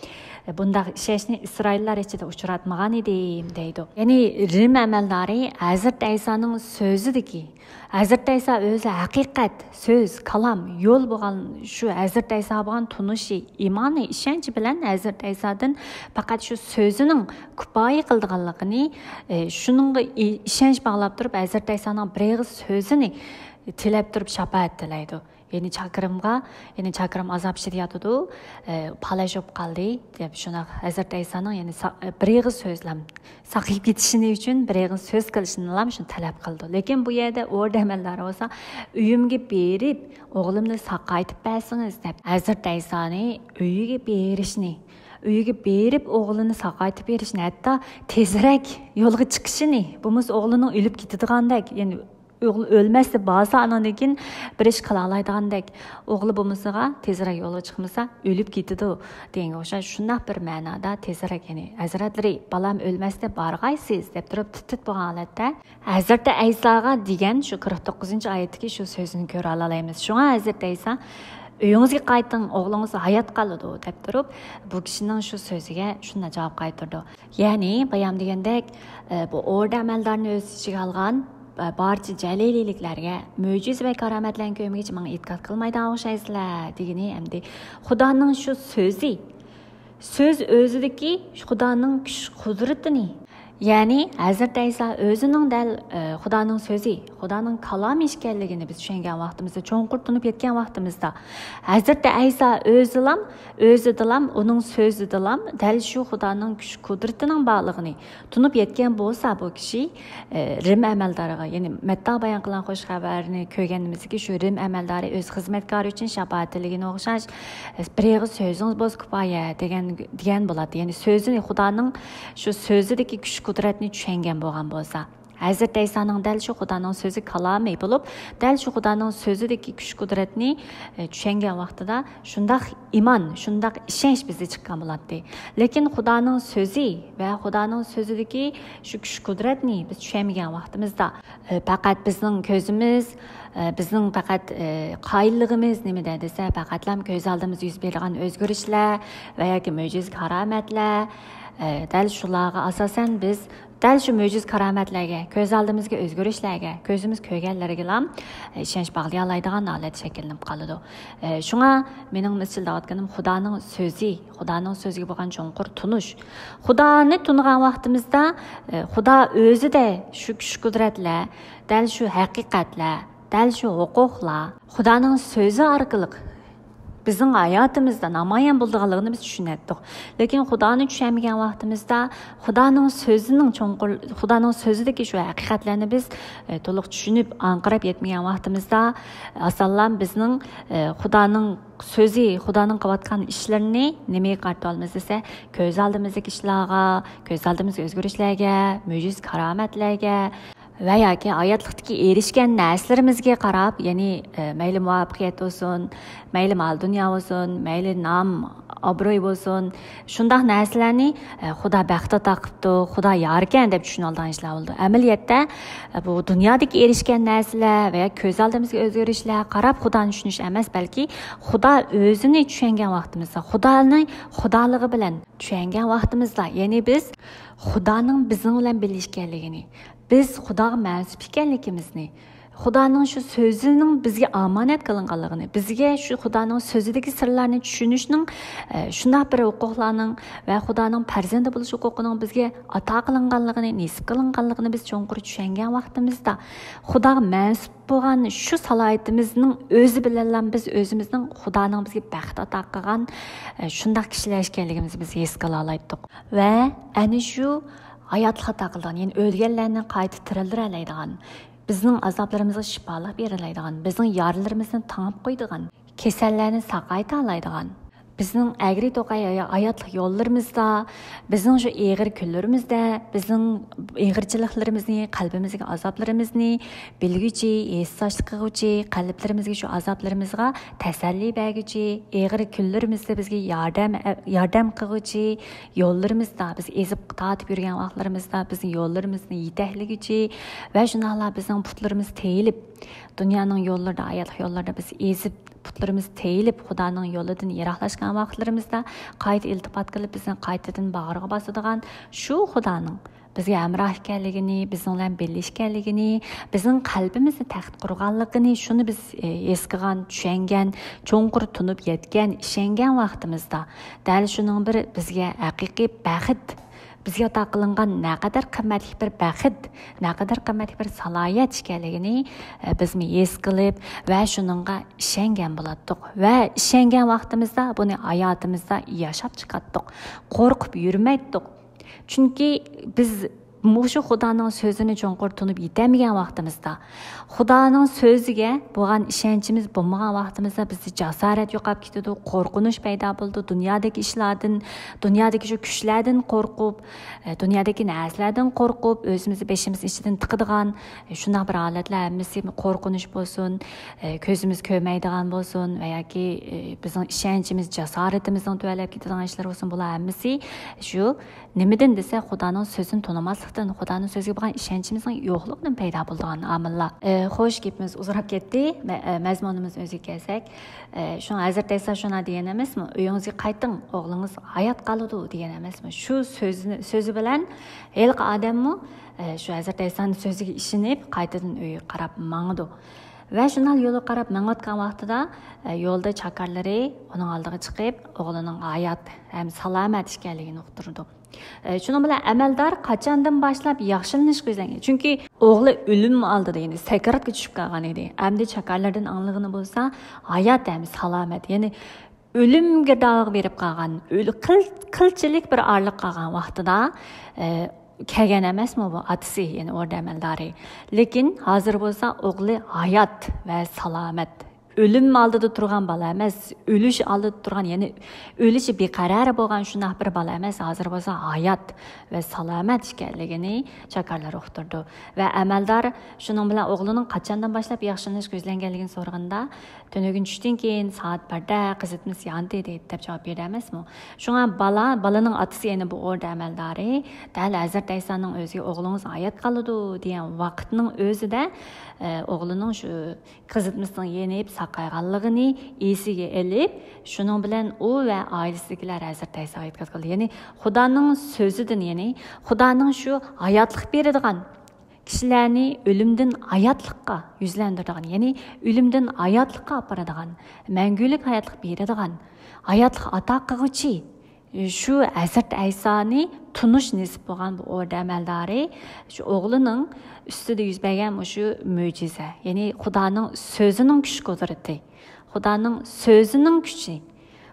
بۇنداق ئىشەنچنى ئىسرائىللار ئىچىدە ئۇچراتمىغان ئىدىم دەيدۇ. يەنى رىم ئەمەلدارى ھەزرىتى ئەيسانىڭ سۆزىدىكى، ھەزرىتى ئەيسا ئۆزى ھەقىقەت، سۆز، كالام، يول بولغان شۇ ھەزرىتى ئەيسا بولغان تونۇشى، ئىمانى، ئىشەنچى بىلەن ھەزرىتى ئەيسادىن پەقەت شۇ سۆزىنىڭ كۇپايە قىلىدىغانلىقىنى، ئە، شۇنىڭغا ئى-، ئىشەنچ باغلاپ تۇرۇپ، ھەزرىتى ئەيسانىڭ بىر ئېغىز سۆزىنى تىلەپ تۇرۇپ شاپائەت تىلەيدۇ. يەنى چاكىرىمغا، يەنى چاكىرىم ئازاب ئىچىدە ياتىدۇ، ئە، پالەچ بولۇپ قالدى، دەپ شۇنداق ھەزرىتى ئەيسانىڭ، يەنى سا-، بىر ئېغىز سۆزلەم ساقىيىپ كېتىشىنى ئۈچۈن بىر ئېغىز سۆز قىلىشىنىلا شۇنى تەلەپ قىلىدۇ. لېكىن بۇ يەردە ئوردا ئەمەلدارى بولسا، «ئۆيۈمگە بېرىپ، ئوغلۇمنى ساقايتىپ بەرسىڭىز» دەپ، ھەزرىتى ئەيسانى ئۆيىگە بېرىشنى، ئۆيىگە بېرىپ ئوغلىنى ساقايتىپ بېرىشنى، ھەتتا تېزرەك يولغا چىقىشىنى، بولمىسا ئوغلىنىڭ ئۆلۈپ كېتىدىغاندەك، يەنى ئوغلى ئۆلمەستە بارسا، ئانىڭدىن كېيىن بىر ئىش قىلالايدىغاندەك، ئوغلى بولمىسىغا تېزرەك يولغا چىقمىسا ئۆلۈپ كېتىدۇ دېگەنگە ئوخشاش، شۇنداق بىر مەنادا تېزرەك، يەنى ھەزرەتلىرى، بالام ئۆلمەستە بارغايسىز دەپ تۇرۇپ تىت-تىت بولغان ھالەتتە ھەزرىتى ئەيساغا دېگەن شۇ قىرىق توققۇزىنچى ئايەتتىكى شۇ سۆزنى كۆرەلالايمىز. شۇڭا ھەزرىتى ئەيسا، «ئۆيىڭىزگە قايتىڭ، ئوغلىڭىز ھايات قالىدۇ» دەپ تۇرۇپ، بۇ كىشىنىڭ شۇ سۆزىگە شۇنداق جاۋاب قايتۇرىدۇ. يەنى بايام دېگەندەك، ئە، بۇ ئوردا ئەمەلدارىنى ئۆز ئىچىگە ئالغان، ئە، بارچە جەلىلىيلىكلەرگە، مۆجىزە ۋە كارامەتلەرنى كۆرمىگىچە ماڭا ئېتىقاد قىلمايدىغان ئوخشايسىلەر دېگىنى ئەمدى خۇدانىڭ شۇ سۆزى، سۆز ئۆزىدىكى خۇدانىڭ كۈچ قۇدرىتىنى، يەنى ھەزرىتى ئەيسا ئۆزىنىڭ دەل، ئە، خۇدانىڭ سۆزى، خۇدانىڭ كالامى ئىكەنلىكىنى بىز چۈشەنگەن ۋاقتىمىزدا، چوڭقۇر تونۇپ يەتكەن ۋاقتىمىزدا، ھەزرىتى ئەيسا ئۆزىلام، ئۆزىدىلام، ئۇنىڭ سۆزىدىلام دەل شۇ خۇدانىڭ كۈچ قۇدرىتىنىڭ بارلىقىنى تونۇپ يەتكەن بولسا، بۇ كىشى، ئە، رىم ئەمەلدارىغا، يەنى مەتتا بايان قىلغان خۇش خەۋەرنى كۆرگىنىمىزدىكى شۇ رىم ئەمەلدارى ئۆز خىزمەتكارى ئۈچۈن شاپائەت تىلىگىنى ئوخشاش، «بىر ئېغىز سۆزىڭىز بولسا كۇپايە» دېگەن، دېگەن بولاتتى. يەنى سۆزىنى خۇدانىڭ شۇ سۆزىدىكى كۈچ قۇدرەتنى چۈشەنگەن بولغان بولسا، ھەزرىتى ئەيسانىڭ دەل شۇ خۇدانىڭ سۆزى كالامى بولۇپ، دەل شۇ خۇدانىڭ سۆزىدىكى كۈچ قۇدرەتنى، ئە، چۈشەنگەن ۋاقتىدا شۇنداق ئىمان، شۇنداق ئىشەنچ بىزدە چىققان بولاتتى. لېكىن خۇدانىڭ سۆزى ۋە خۇدانىڭ سۆزىدىكى شۇ كۈچ قۇدرەتنى بىز چۈشەنمىگەن ۋاقتىمىزدا، ئە، پەقەت بىزنىڭ كۆزىمىز، ئە، بىزنىڭ پەقەت، ئە، قايىللىقىمىز نېمىدە دېسە، پەقەتلا كۆز ئالدىمىزدا يۈز بېرىدىغان ئۆزگىرىشلەر ۋە ياكى مۆجىزە كارامەتلەر، ئە، دەل شۇلارغا ئاساسەن بىز دەل شۇ مۆجىزە كارامەتلەرگە، كۆز ئالدىمىزدىكى ئۆزگىرىشلەرگە، كۆزىمىز كۆرگەنلىرىگىلا، ئە، ئىشەنچ باغلىيالايدىغان ھالەت شەكىللىنىپ قالىدۇ. ئە، شۇڭا مېنىڭ ئىزچىل دەۋاتقىنىم خۇدانىڭ سۆزى، خۇدانىڭ سۆزىگە بولغان چوڭقۇر تونۇش. خۇدانى تونۇغان ۋاقتىمىزدا، ئە، خۇدا ئۆزىدە شۇ كۈچ قۇدرەتلەر، دەل شۇ ھەقىقەتلەر، دەل شۇ ھوقۇقلار خۇدانىڭ سۆزى ئارقىلىق بىزنىڭ ھاياتىمىزدا نامايان بولىدىغانلىقىنى بىز چۈشىنەتتۇق. لېكىن خۇدانى چۈشەنمىگەن ۋاقتىمىزدا خۇدانىڭ سۆزىنىڭ چوڭقۇر، خۇدانىڭ سۆزىدىكى شۇ ھەقىقەتلەرنى بىز، ئە، تولۇق چۈشىنىپ، ئاڭقىراپ يەتمىگەن ۋاقتىمىزدا، ئاسانلا بىزنىڭ، ئە، خۇدانىڭ سۆزى، خۇدانىڭ قىلىۋاتقان ئىشلىرىنى نېمىگە قارىتىۋالىمىز دېسە، كۆز ئالدىمىزدىكى ئىشلارغا، كۆز ئالدىمىزدىكى ئۆزگىرىشلەرگە، مۆجىزە كارامەتلەرگە، ۋە ياكى ھاياتلىقتىكى ئېرىشكەن نەرسىلىرىمىزگە قاراپ، يەنى، ئە، مەيلى مۇۋەپپەقىيەت بولسۇن، مەيلى مال دۇنيا بولسۇن، مەيلى نام، ئابرۇي بولسۇن، شۇنداق نەرسىلەرنى، ئە، خۇدا بەخت ئاتا قىپتۇ، خۇدا ياركەن دەپ چۈشىنىۋالىدىغان ئىشلار بولىدۇ. ئەمەلىيەتتە، ئە، بۇ دۇنيادىكى ئېرىشكەن نەرسىلەر ۋە كۆز ئالدىمىزدىكى ئۆزگىرىشلەر قاراپ خۇدانى چۈشىنىش ئەمەس، بەلكى خۇدا ئۆزىنى چۈشەنگەن ۋاقتىمىزدا، خۇدانى خۇدالىقى بىلەن چۈشەنگەن ۋاقتىمىزدا، يەنى بىز خۇدانىڭ بىزنىڭ بىلەن بىللە ئىكەنلىكىنى، بىز خۇداغا مەنسۇپ ئىكەنلىكىمىزنى، خۇدانىڭ شۇ سۆزىنىڭ بىزگە ئامانەت قىلىنغانلىقىنى، بىزگە شۇ خۇدانىڭ سۆزىدىكى سىرلارنى چۈشىنىشنىڭ، ئە، شۇنداق بىر ھوقۇقلارنىڭ ۋە خۇدانىڭ پەرزەنتى بولۇش ھوقۇقىنىڭ بىزگە ئاتا قىلىنغانلىقىنى، نېسىپ قىلىنغانلىقىنى بىز چوڭقۇر چۈشەنگەن ۋاقتىمىزدا، خۇداغا مەنسۇپ بولغان شۇ سالاھىيىتىمىزنىڭ ئۆزى بىلەنلا بىز ئۆزىمىزنىڭ خۇدانىڭ بىزگە بەخت ئاتا قىلغان، ئە، شۇنداق كىشىلەر ئىكەنلىكىمىزنى بىز ھېس قىلالايتتۇق. ۋە ئەنە شۇ ھاياتلىق ئاتا قىلىدىغان، يەنى ئۆلگەنلەرنى قايتا تىرىلدۈرەلەيدىغان، بىزنىڭ ئازابلىرىمىزغا شىپالىق بېرەلەيدىغان، بىزنىڭ يارىلىرىمىزنى تاڭاپ قويىدىغان، كېسەللەرنى ساقايتالايدىغان، بىزنىڭ ئەگرى-توقاي ھاياتلىق يوللىرىمىزدا، بىزنىڭ شۇ ئېغىر كۈنلىرىمىزدە، بىزنىڭ ئېغىرچىلىقلىرىمىزنى، قەلبىمىزدىكى ئازابلىرىمىزنى، بىلگۈچى، ھېسداشلىق قىلغۇچى، قەلبلىرىمىزگە شۇ ئازابلىرىمىزغا تەسەللى بەرگۈچى، ئېغىر كۈنلىرىمىزدە بىزگە ياردەم، ياردەم قىلغۇچى، يوللىرىمىزدا بىز ئېزىپ تارتىپ يۈرگەن ۋاقىتلىرىمىزدا بىزنىڭ يوللىرىمىزنى يېتەكلىگۈچى ۋە شۇنداقلا بىزنىڭ پۇتلىرىمىز تېيىلىپ، دۇنيانىڭ يوللىرىدا، ھاياتلىق يوللىرىدا بىز ئېزىپ، پۇتلىرىمىز تېيىلىپ، خۇدانىڭ يولىدىن يىراقلاشقان ۋاقىتلىرىمىزدا قايتا ئىلتىپات قىلىپ، بىزنى قايتىدىن باغرىغا باسىدىغان شۇ خۇدانىڭ بىزگە ھەمراھ ئىكەنلىكىنى، بىزنىڭ بىلەن بىللە ئىكەنلىكىنى، بىزنىڭ قەلبىمىزنى تەخت قۇرغانلىقىنى، شۇنى بىز، ئى، ھېس قىلغان، چۈشەنگەن، چوڭقۇر تونۇپ يەتكەن، ئىشەنگەن ۋاقتىمىزدا، دەل شۇنىڭ بىر بىزگە ھەقىقىي بەخت، بىزگە ئاتا قىلىنغان نەقەدەر قىممەتلىك بىر بەخت، نەقەدەر قىممەتلىك بىر سالاھىيەت ئىكەنلىكىنى، ئە، بىزمۇ ھېس قىلىپ ۋە شۇنىڭغا ئىشەنگەن بولاتتۇق. ۋە ئىشەنگەن ۋاقتىمىزدا بۇنى ھاياتىمىزدا ياشاپ چىقاتتۇق. قورقۇپ يۈرمەيتتۇق. چۈنكى بىز مۇشۇ خۇدانىڭ سۆزىنى چوڭقۇر تونۇپ يېتەلمىگەن ۋاقتىمىزدا، خۇدانىڭ سۆزىگە بولغان ئىشەنچىمىز بولمىغان ۋاقتىمىزدا بىزدە جاسارەت يوقاپ كېتىدۇ، قورقۇنچ پەيدا بولىدۇ، دۇنيادىكى ئىشلاردىن، دۇنيادىكى شۇ كۈچلەردىن قورقۇپ، ئە، دۇنيادىكى نەرسىلەردىن قورقۇپ، ئۆزىمىزنى بېشىمىزنى ئىچىدىن تىقىدىغان، ئە، شۇنداق بىر ھالەتلەر ھەممىسى قورقۇنچ بولسۇن، ئە، كۆزىمىز كۆرمەيدىغان بولسۇن ۋە ياكى، ئە، بىزنىڭ ئىشەنچىمىز، جاسارىتىمىزنىڭ تۆۋەنلەپ كېتىدىغان ئىشلار بولسۇن، بۇلار ھەممىسى شۇ نېمىدىن دېسە، خۇدانىڭ سۆزىنى تونۇماسلىقتىن، خۇدانىڭ سۆزىگە بولغان ئىشەنچىمىزنىڭ يوقلۇقىدىن پەيدا بولىدىغان ئامىللار. ئە، خوش، گېپىمىز ئۇزىراپ كەتتى. مە-، ئە، مەزمۇنىمىز ئۆزىگە كەلسەك، ئە، شۇڭا ھەزرىتى ئەيسا شۇنداق دېگەن ئەمەسمۇ؟ «ئۆيىڭىزگە قايتىڭ، ئوغلىڭىز ھايات قالىدۇ» دېگەن ئەمەسمۇ؟ شۇ سۆزىنى، سۆزى بىلەن ھېلىقى ئادەممۇ، ئە، شۇ ھەزرىتى ئەيسانىڭ سۆزىگە ئىشىنىپ، قايتىدىن ئۆيىگە قاراپ ماڭىدۇ. ۋە شۇنداق يولغا قاراپ مېڭىۋاتقان ۋاقتىدا، ئە، يولدا چاكارلىرى ئۇنىڭ ئالدىغا چىقىپ، ئوغلىنىڭ ھايات ھەم سالامەت ئىكەنلىكىنى ئۇقتۇرىدۇ. ئە، شۇنىڭ بىلەن ئەمەلدار قاچاندىن باشلاپ ياخشىلىنىشقا يۈزلەنگەن؟ چۈنكى ئوغلى ئۆلۈم ئالدىدا، يەنى سەكراتقا چۈشۈپ قالغان ئىدى. ئەمدى چاكارلاردىن ئاڭلىغىنى بولسا، ھايات ھەم سالامەت، يەنى ئۆلۈم گىردابىغا بېرىپ قالغان، ئۆل-، قىل-، قىلچىلىك بىر ئارىلىق قالغان ۋاقتىدا، ئە، كەلگەن ئەمەسمۇ بۇ ئاتىسى، يەنى ئوردا ئەمەلدارى؟ لېكىن ھازىر بولسا ئوغلى ھايات ۋە سالامەت. ئۆلۈم ئالدىدا تۇرغان بالا ئەمەس، ئۆلۈش ئالدىدا تۇرغان، يەنى ئۆلۈشى بىقارار بولغان شۇنداق بىر بالا ئەمەس، ھازىر بولسا ھايات ۋە سالامەت ئىكەنلىكىنى چاكارلار ئۇقتۇرىدۇ. ۋە ئەمەلدار شۇنىڭ بىلەن ئوغلىنىڭ قاچاندىن باشلاپ ياخشىلىنىشقا يۈزلەنگەنلىكىنى سورىغىنىدا، «تۈنۈگۈن چۈشتىن كېيىن سائەت بىردە قىزىتمىسى ياندى» دەپ جاۋاب بېرىدۇ ئەمەسمۇ؟ شۇڭا بالا، بالىنىڭ ئاتىسى، يەنى بۇ ئوردا ئەمەلدارى دەل ھەزرىتى ئەيسانىڭ ئۆزىگە «ئوغلىڭىز ھايات قالىدۇ» دېگەن ۋاقىتنىڭ ئۆزىدە، ئە، ئوغلىنىڭ شۇ قىزىتمىسىنىڭ يېنىپ ساقايغانلىقىنى ئېسىگە ئېلىپ، شۇنىڭ بىلەن ئۇ ۋە ئائىلىسىدىكىلەر ھەزرىتى ئەيساغا ئېتىقاد قىلدى. يەنى خۇدانىڭ سۆزىدىن، يەنى خۇدانىڭ شۇ ھاياتلىق بېرىدىغان، كىشىلەرنى ئۆلۈمدىن ھاياتلىققا يۈزلەندۈرىدىغان، يەنى ئۆلۈمدىن ھاياتلىققا ئاپىرىدىغان، مەڭگۈلۈك ھاياتلىق بېرىدىغان، ھاياتلىق ئاتا قىلغۇچى، شۇ ھەزرىتى ئەيسانى تونۇش نېسىپ بولغان بۇ ئوردا ئەمەلدارى شۇ ئوغلىنىڭ ئۈستىدە يۈز بەرگەن مۇشۇ مۆجىزە، يەنى خۇدانىڭ سۆزىنىڭ كۈچ قۇدرىتى، خۇدانىڭ سۆزىنىڭ كۈچى،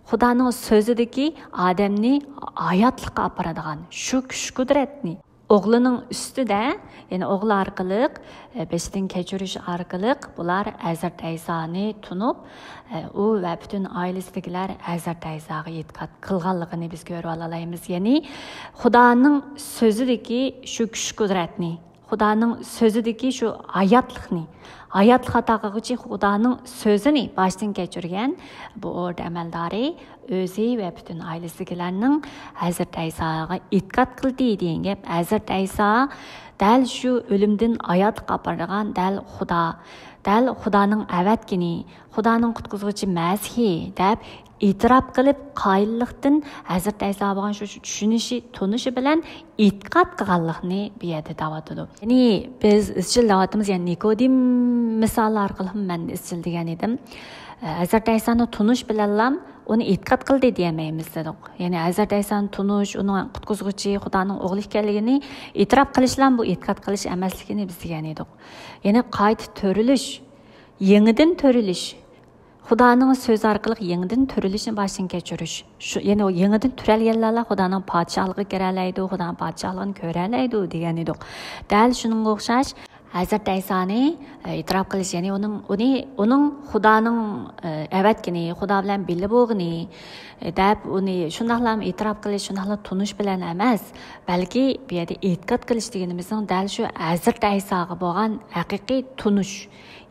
خۇدانىڭ سۆزىدىكى ئادەمنى ھاياتلىققا ئاپىرىدىغان شۇ كۈچ قۇدرەتنى ئوغلىنىڭ ئۈستىدە، يەنى ئوغلى ئارقىلىق، ئە، بېشىدىن كەچۈرۈش ئارقىلىق بۇلار ھەزرىتى ئەيسانى تونۇپ، ئە، ئۇ ۋە پۈتۈن ئائىلىسىدىكىلەر ھەزرىتى ئەيساغا ئېتىقاد قىلغانلىقىنى بىز كۆرۈۋالالايمىز. يەنى خۇدانىڭ سۆزىدىكى شۇ كۈچ قۇدرەتنى، خۇدانىڭ سۆزىدىكى شۇ ھاياتلىقنى، ھاياتلىق ئاتا قىلغۇچى خۇدانىڭ سۆزىنى باشتىن كەچۈرگەن بۇ ئوردا ئەمەلدارى ئۆزى ۋە پۈتۈن ئائىلىسىدىكىلەرنىڭ ھەزرىتى ئەيساغا ئېتىقاد قىلدى دېگەن گەپ. ھەزرىتى ئەيسا دەل شۇ ئۆلۈمدىن ھاياتلىققا ئاپىرىدىغان دەل خۇدا، دەل خۇدانىڭ ئەۋەتكىنى، خۇدانىڭ قۇتقۇزغۇچى مەسىھى دەپ ئېتىراپ قىلىپ، قايىللىقتىن ھەزرىتى ئەيسا بولغان شۇ چۈشىنىشى، تونۇشى بىلەن ئېتىقاد قىلغانلىقنى بۇ يەردە دەۋاتىدۇ. يەنى بىز ئىزچىل دەۋاتىمىز، يەنى نىكودىم مىسالى ئارقىلىق مەن ئىزچىل دېگەن ئىدىم. ھەزرىتى ئەيسانى تونۇش بىلەنلا ئۇنى ئېتىقاد قىلدى دېيەلمەيمىز دېدۇق. يەنى ھەزرىتى ئەيسانى تونۇش، ئۇنىڭ قۇتقۇزغۇچى، خۇدانىڭ ئوغلى ئىكەنلىكىنى ئېتىراپ قىلىشلا بۇ ئېتىقاد قىلىش ئەمەسلىكىنى بىز دېگەن ئىدۇق. يەنى قايتا تۆرىلىش، يېڭىدىن تۆرىلىش، خۇدانىڭ سۆزى ئارقىلىق يېڭىدىن تۆرىلىشنى باشتىن كەچۈرۈش. شۇ، يەنى ئۇ يېڭىدىن تۆرەلگەنلەرلا خۇدانىڭ پادىشاھلىقىغا كىرەلەيدۇ، خۇدانىڭ پادىشاھلىقىنى كۆرەلەيدۇ دېگەن ئىدۇق. دەل شۇنىڭغا ئوخشاش، ھەزرىتى ئەيسانى، ئە، ئېتىراپ قىلىش، يەنى ئۇنىڭ، ئۇنى، ئۇنىڭ خۇدانىڭ، ئە، ئەۋەتكىنى، خۇدا بىلەن بىللە بولغىنى، ئە، دەپ ئۇنى شۇنداقلا ئېتىراپ قىلىش، شۇنداقلا تونۇش بىلەن ئەمەس، بەلكى بۇ يەردە ئېتىقاد قىلىش دېگىنىمىزنىڭ دەل شۇ ھەزرىتى ئەيساغا بولغان ھەقىقىي تونۇش،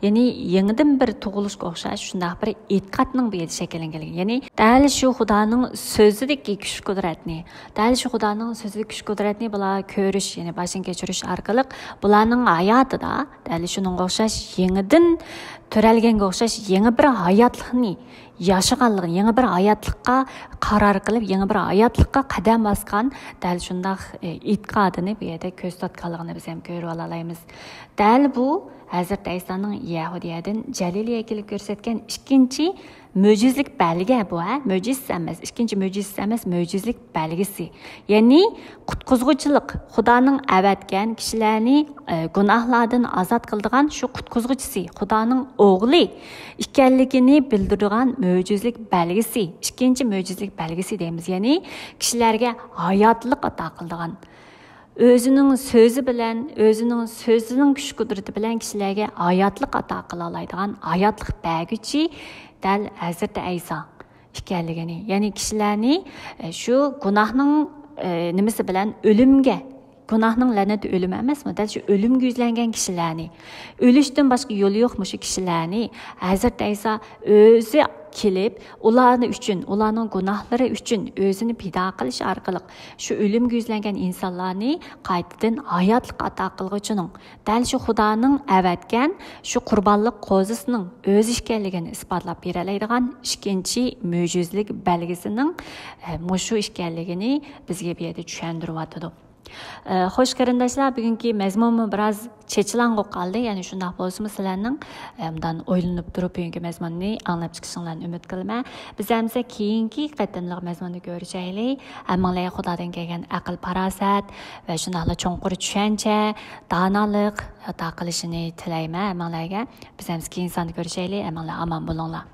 يەنى يېڭىدىن بىر تۇغۇلۇشقا ئوخشاش شۇنداق بىر ئېتىقادنىڭ بۇ يەردە شەكىللەنگەنلىكى. يەنى دەل شۇ خۇدانىڭ سۆزىدىكى كۈچ-قۇدرەتنى، دەل شۇ خۇدانىڭ سۆزىدىكى كۈچ-قۇدرەتنى بۇلار كۆرۈش، يەنى باشتىن كەچۈرۈش ئارقىلىق بۇلارنىڭ ھاياتىدا دەل شۇنىڭغا ئوخشاش يېڭىدىن تۆرەلگەنگە ئوخشاش يېڭى بىر ھاياتلىقنى ياشىغانلىقىنى، يېڭى بىر ھاياتلىققا قارار قىلىپ، يېڭى بىر ھاياتلىققا قەدەم باسقان دەل شۇنداق، ئە، ئېتىقادىنى بۇ يەردە كۆرسىتىۋاتقانلىقىنى بىز ھەم كۆرۈۋالالايمىز. دەل بۇ ھەزرىتى ئەيسانىڭ يەھۇدىيەدىن جەلىلىيەگە كېلىپ كۆرسەتكەن ئىككىنچى مۆجىزىلىك بەلگە بۇ، ھە؟ مۆجىزىسى ئەمەس، ئىككىنچى مۆجىزىسى ئەمەس، مۆجىزىلىك بەلگىسى. يەنى قۇتقۇزغۇچىلىق، خۇدانىڭ ئەۋەتكەن كىشىلەرنى، ئە، گۇناھلاردىن ئازاد قىلىدىغان شۇ قۇتقۇزغۇچىسى، خۇدانىڭ ئوغلى ئىكەنلىكىنى بىلدۈرىدىغان مۆجىزىلىك بەلگىسى، ئىككىنچى مۆجىزىلىك بەلگىسى دەيمىز. يەنى كىشىلەرگە ھاياتلىق ئاتا قىلىدىغان، ئۆزىنىڭ سۆزى بىلەن، ئۆزىنىڭ سۆزىنىڭ كۈچ-قۇدرىتى بىلەن كىشىلەرگە ھاياتلىق ئاتا قىلالايدىغان ھاياتلىق بەرگۈچى دەل ھەزرىتى ئەيسا ئىكەنلىكىنى، يەنى كىشىلەرنى، ئە، شۇ گۇناھنىڭ، ئە، نېمىسى بىلەن ئۆلۈمگە، گۇناھنىڭ لەنىتى ئۆلۈم ئەمەسمۇ؟ دەل شۇ ئۆلۈمگە يۈزلەنگەن كىشىلەرنى، ئۆلۈشتىن باشقا يولى يوق مۇشۇ كىشىلەرنى ھەزرىتى ئەيسا ئۆزى كېلىپ، ئۇلارنى ئۈچۈن، ئۇلارنىڭ گۇناھلىرى ئۈچۈن ئۆزىنى پىدا قىلىش ئارقىلىق شۇ ئۆلۈمگە يۈزلەنگەن ئىنسانلارنى قايتىدىن ھاياتلىق ئاتا قىلغۇچىنىڭ، دەل شۇ خۇدانىڭ ئەۋەتكەن شۇ قۇربانلىق قوزىسىنىڭ ئۆزى ئىكەنلىكىنى ئىسپاتلاپ بېرەلەيدىغان ئىككىنچى مۆجىزىلىك بەلگىسىنىڭ، ئە، مۇشۇ ئىكەنلىكىنى بىزگە بۇ يەردە چۈشەندۈرۈۋاتىدۇ. ئە، خوش قېرىنداشلار، بۈگۈنكى مەزمۇنمۇ بىراز چېچىلاڭغۇ قالدى. يەنى شۇنداق بولسىمۇ سىلەرنىڭ، ئە، مۇنداق ئويلىنىپ تۇرۇپ بۈگۈنكى مەزمۇننى ئاڭلاپ چىقىشىڭلارنى ئۈمىد قىلىمەن. بىز ئەمىسە كېيىنكى قېتىملىق مەزمۇندا كۆرۈشەيلى. ھەممىڭلارغا خۇدادىن كەلگەن ئەقىل-پاراسەت ۋە شۇنداقلا چوڭقۇر چۈشەنچە، دانالىق ئاتا قىلىشىنى تىلەيمەن ھەممىڭلارغا. بىز ئەمىسە كېيىنكى ساندا كۆرۈشەيلى. ھەممىڭلار ئامان بولۇڭلار.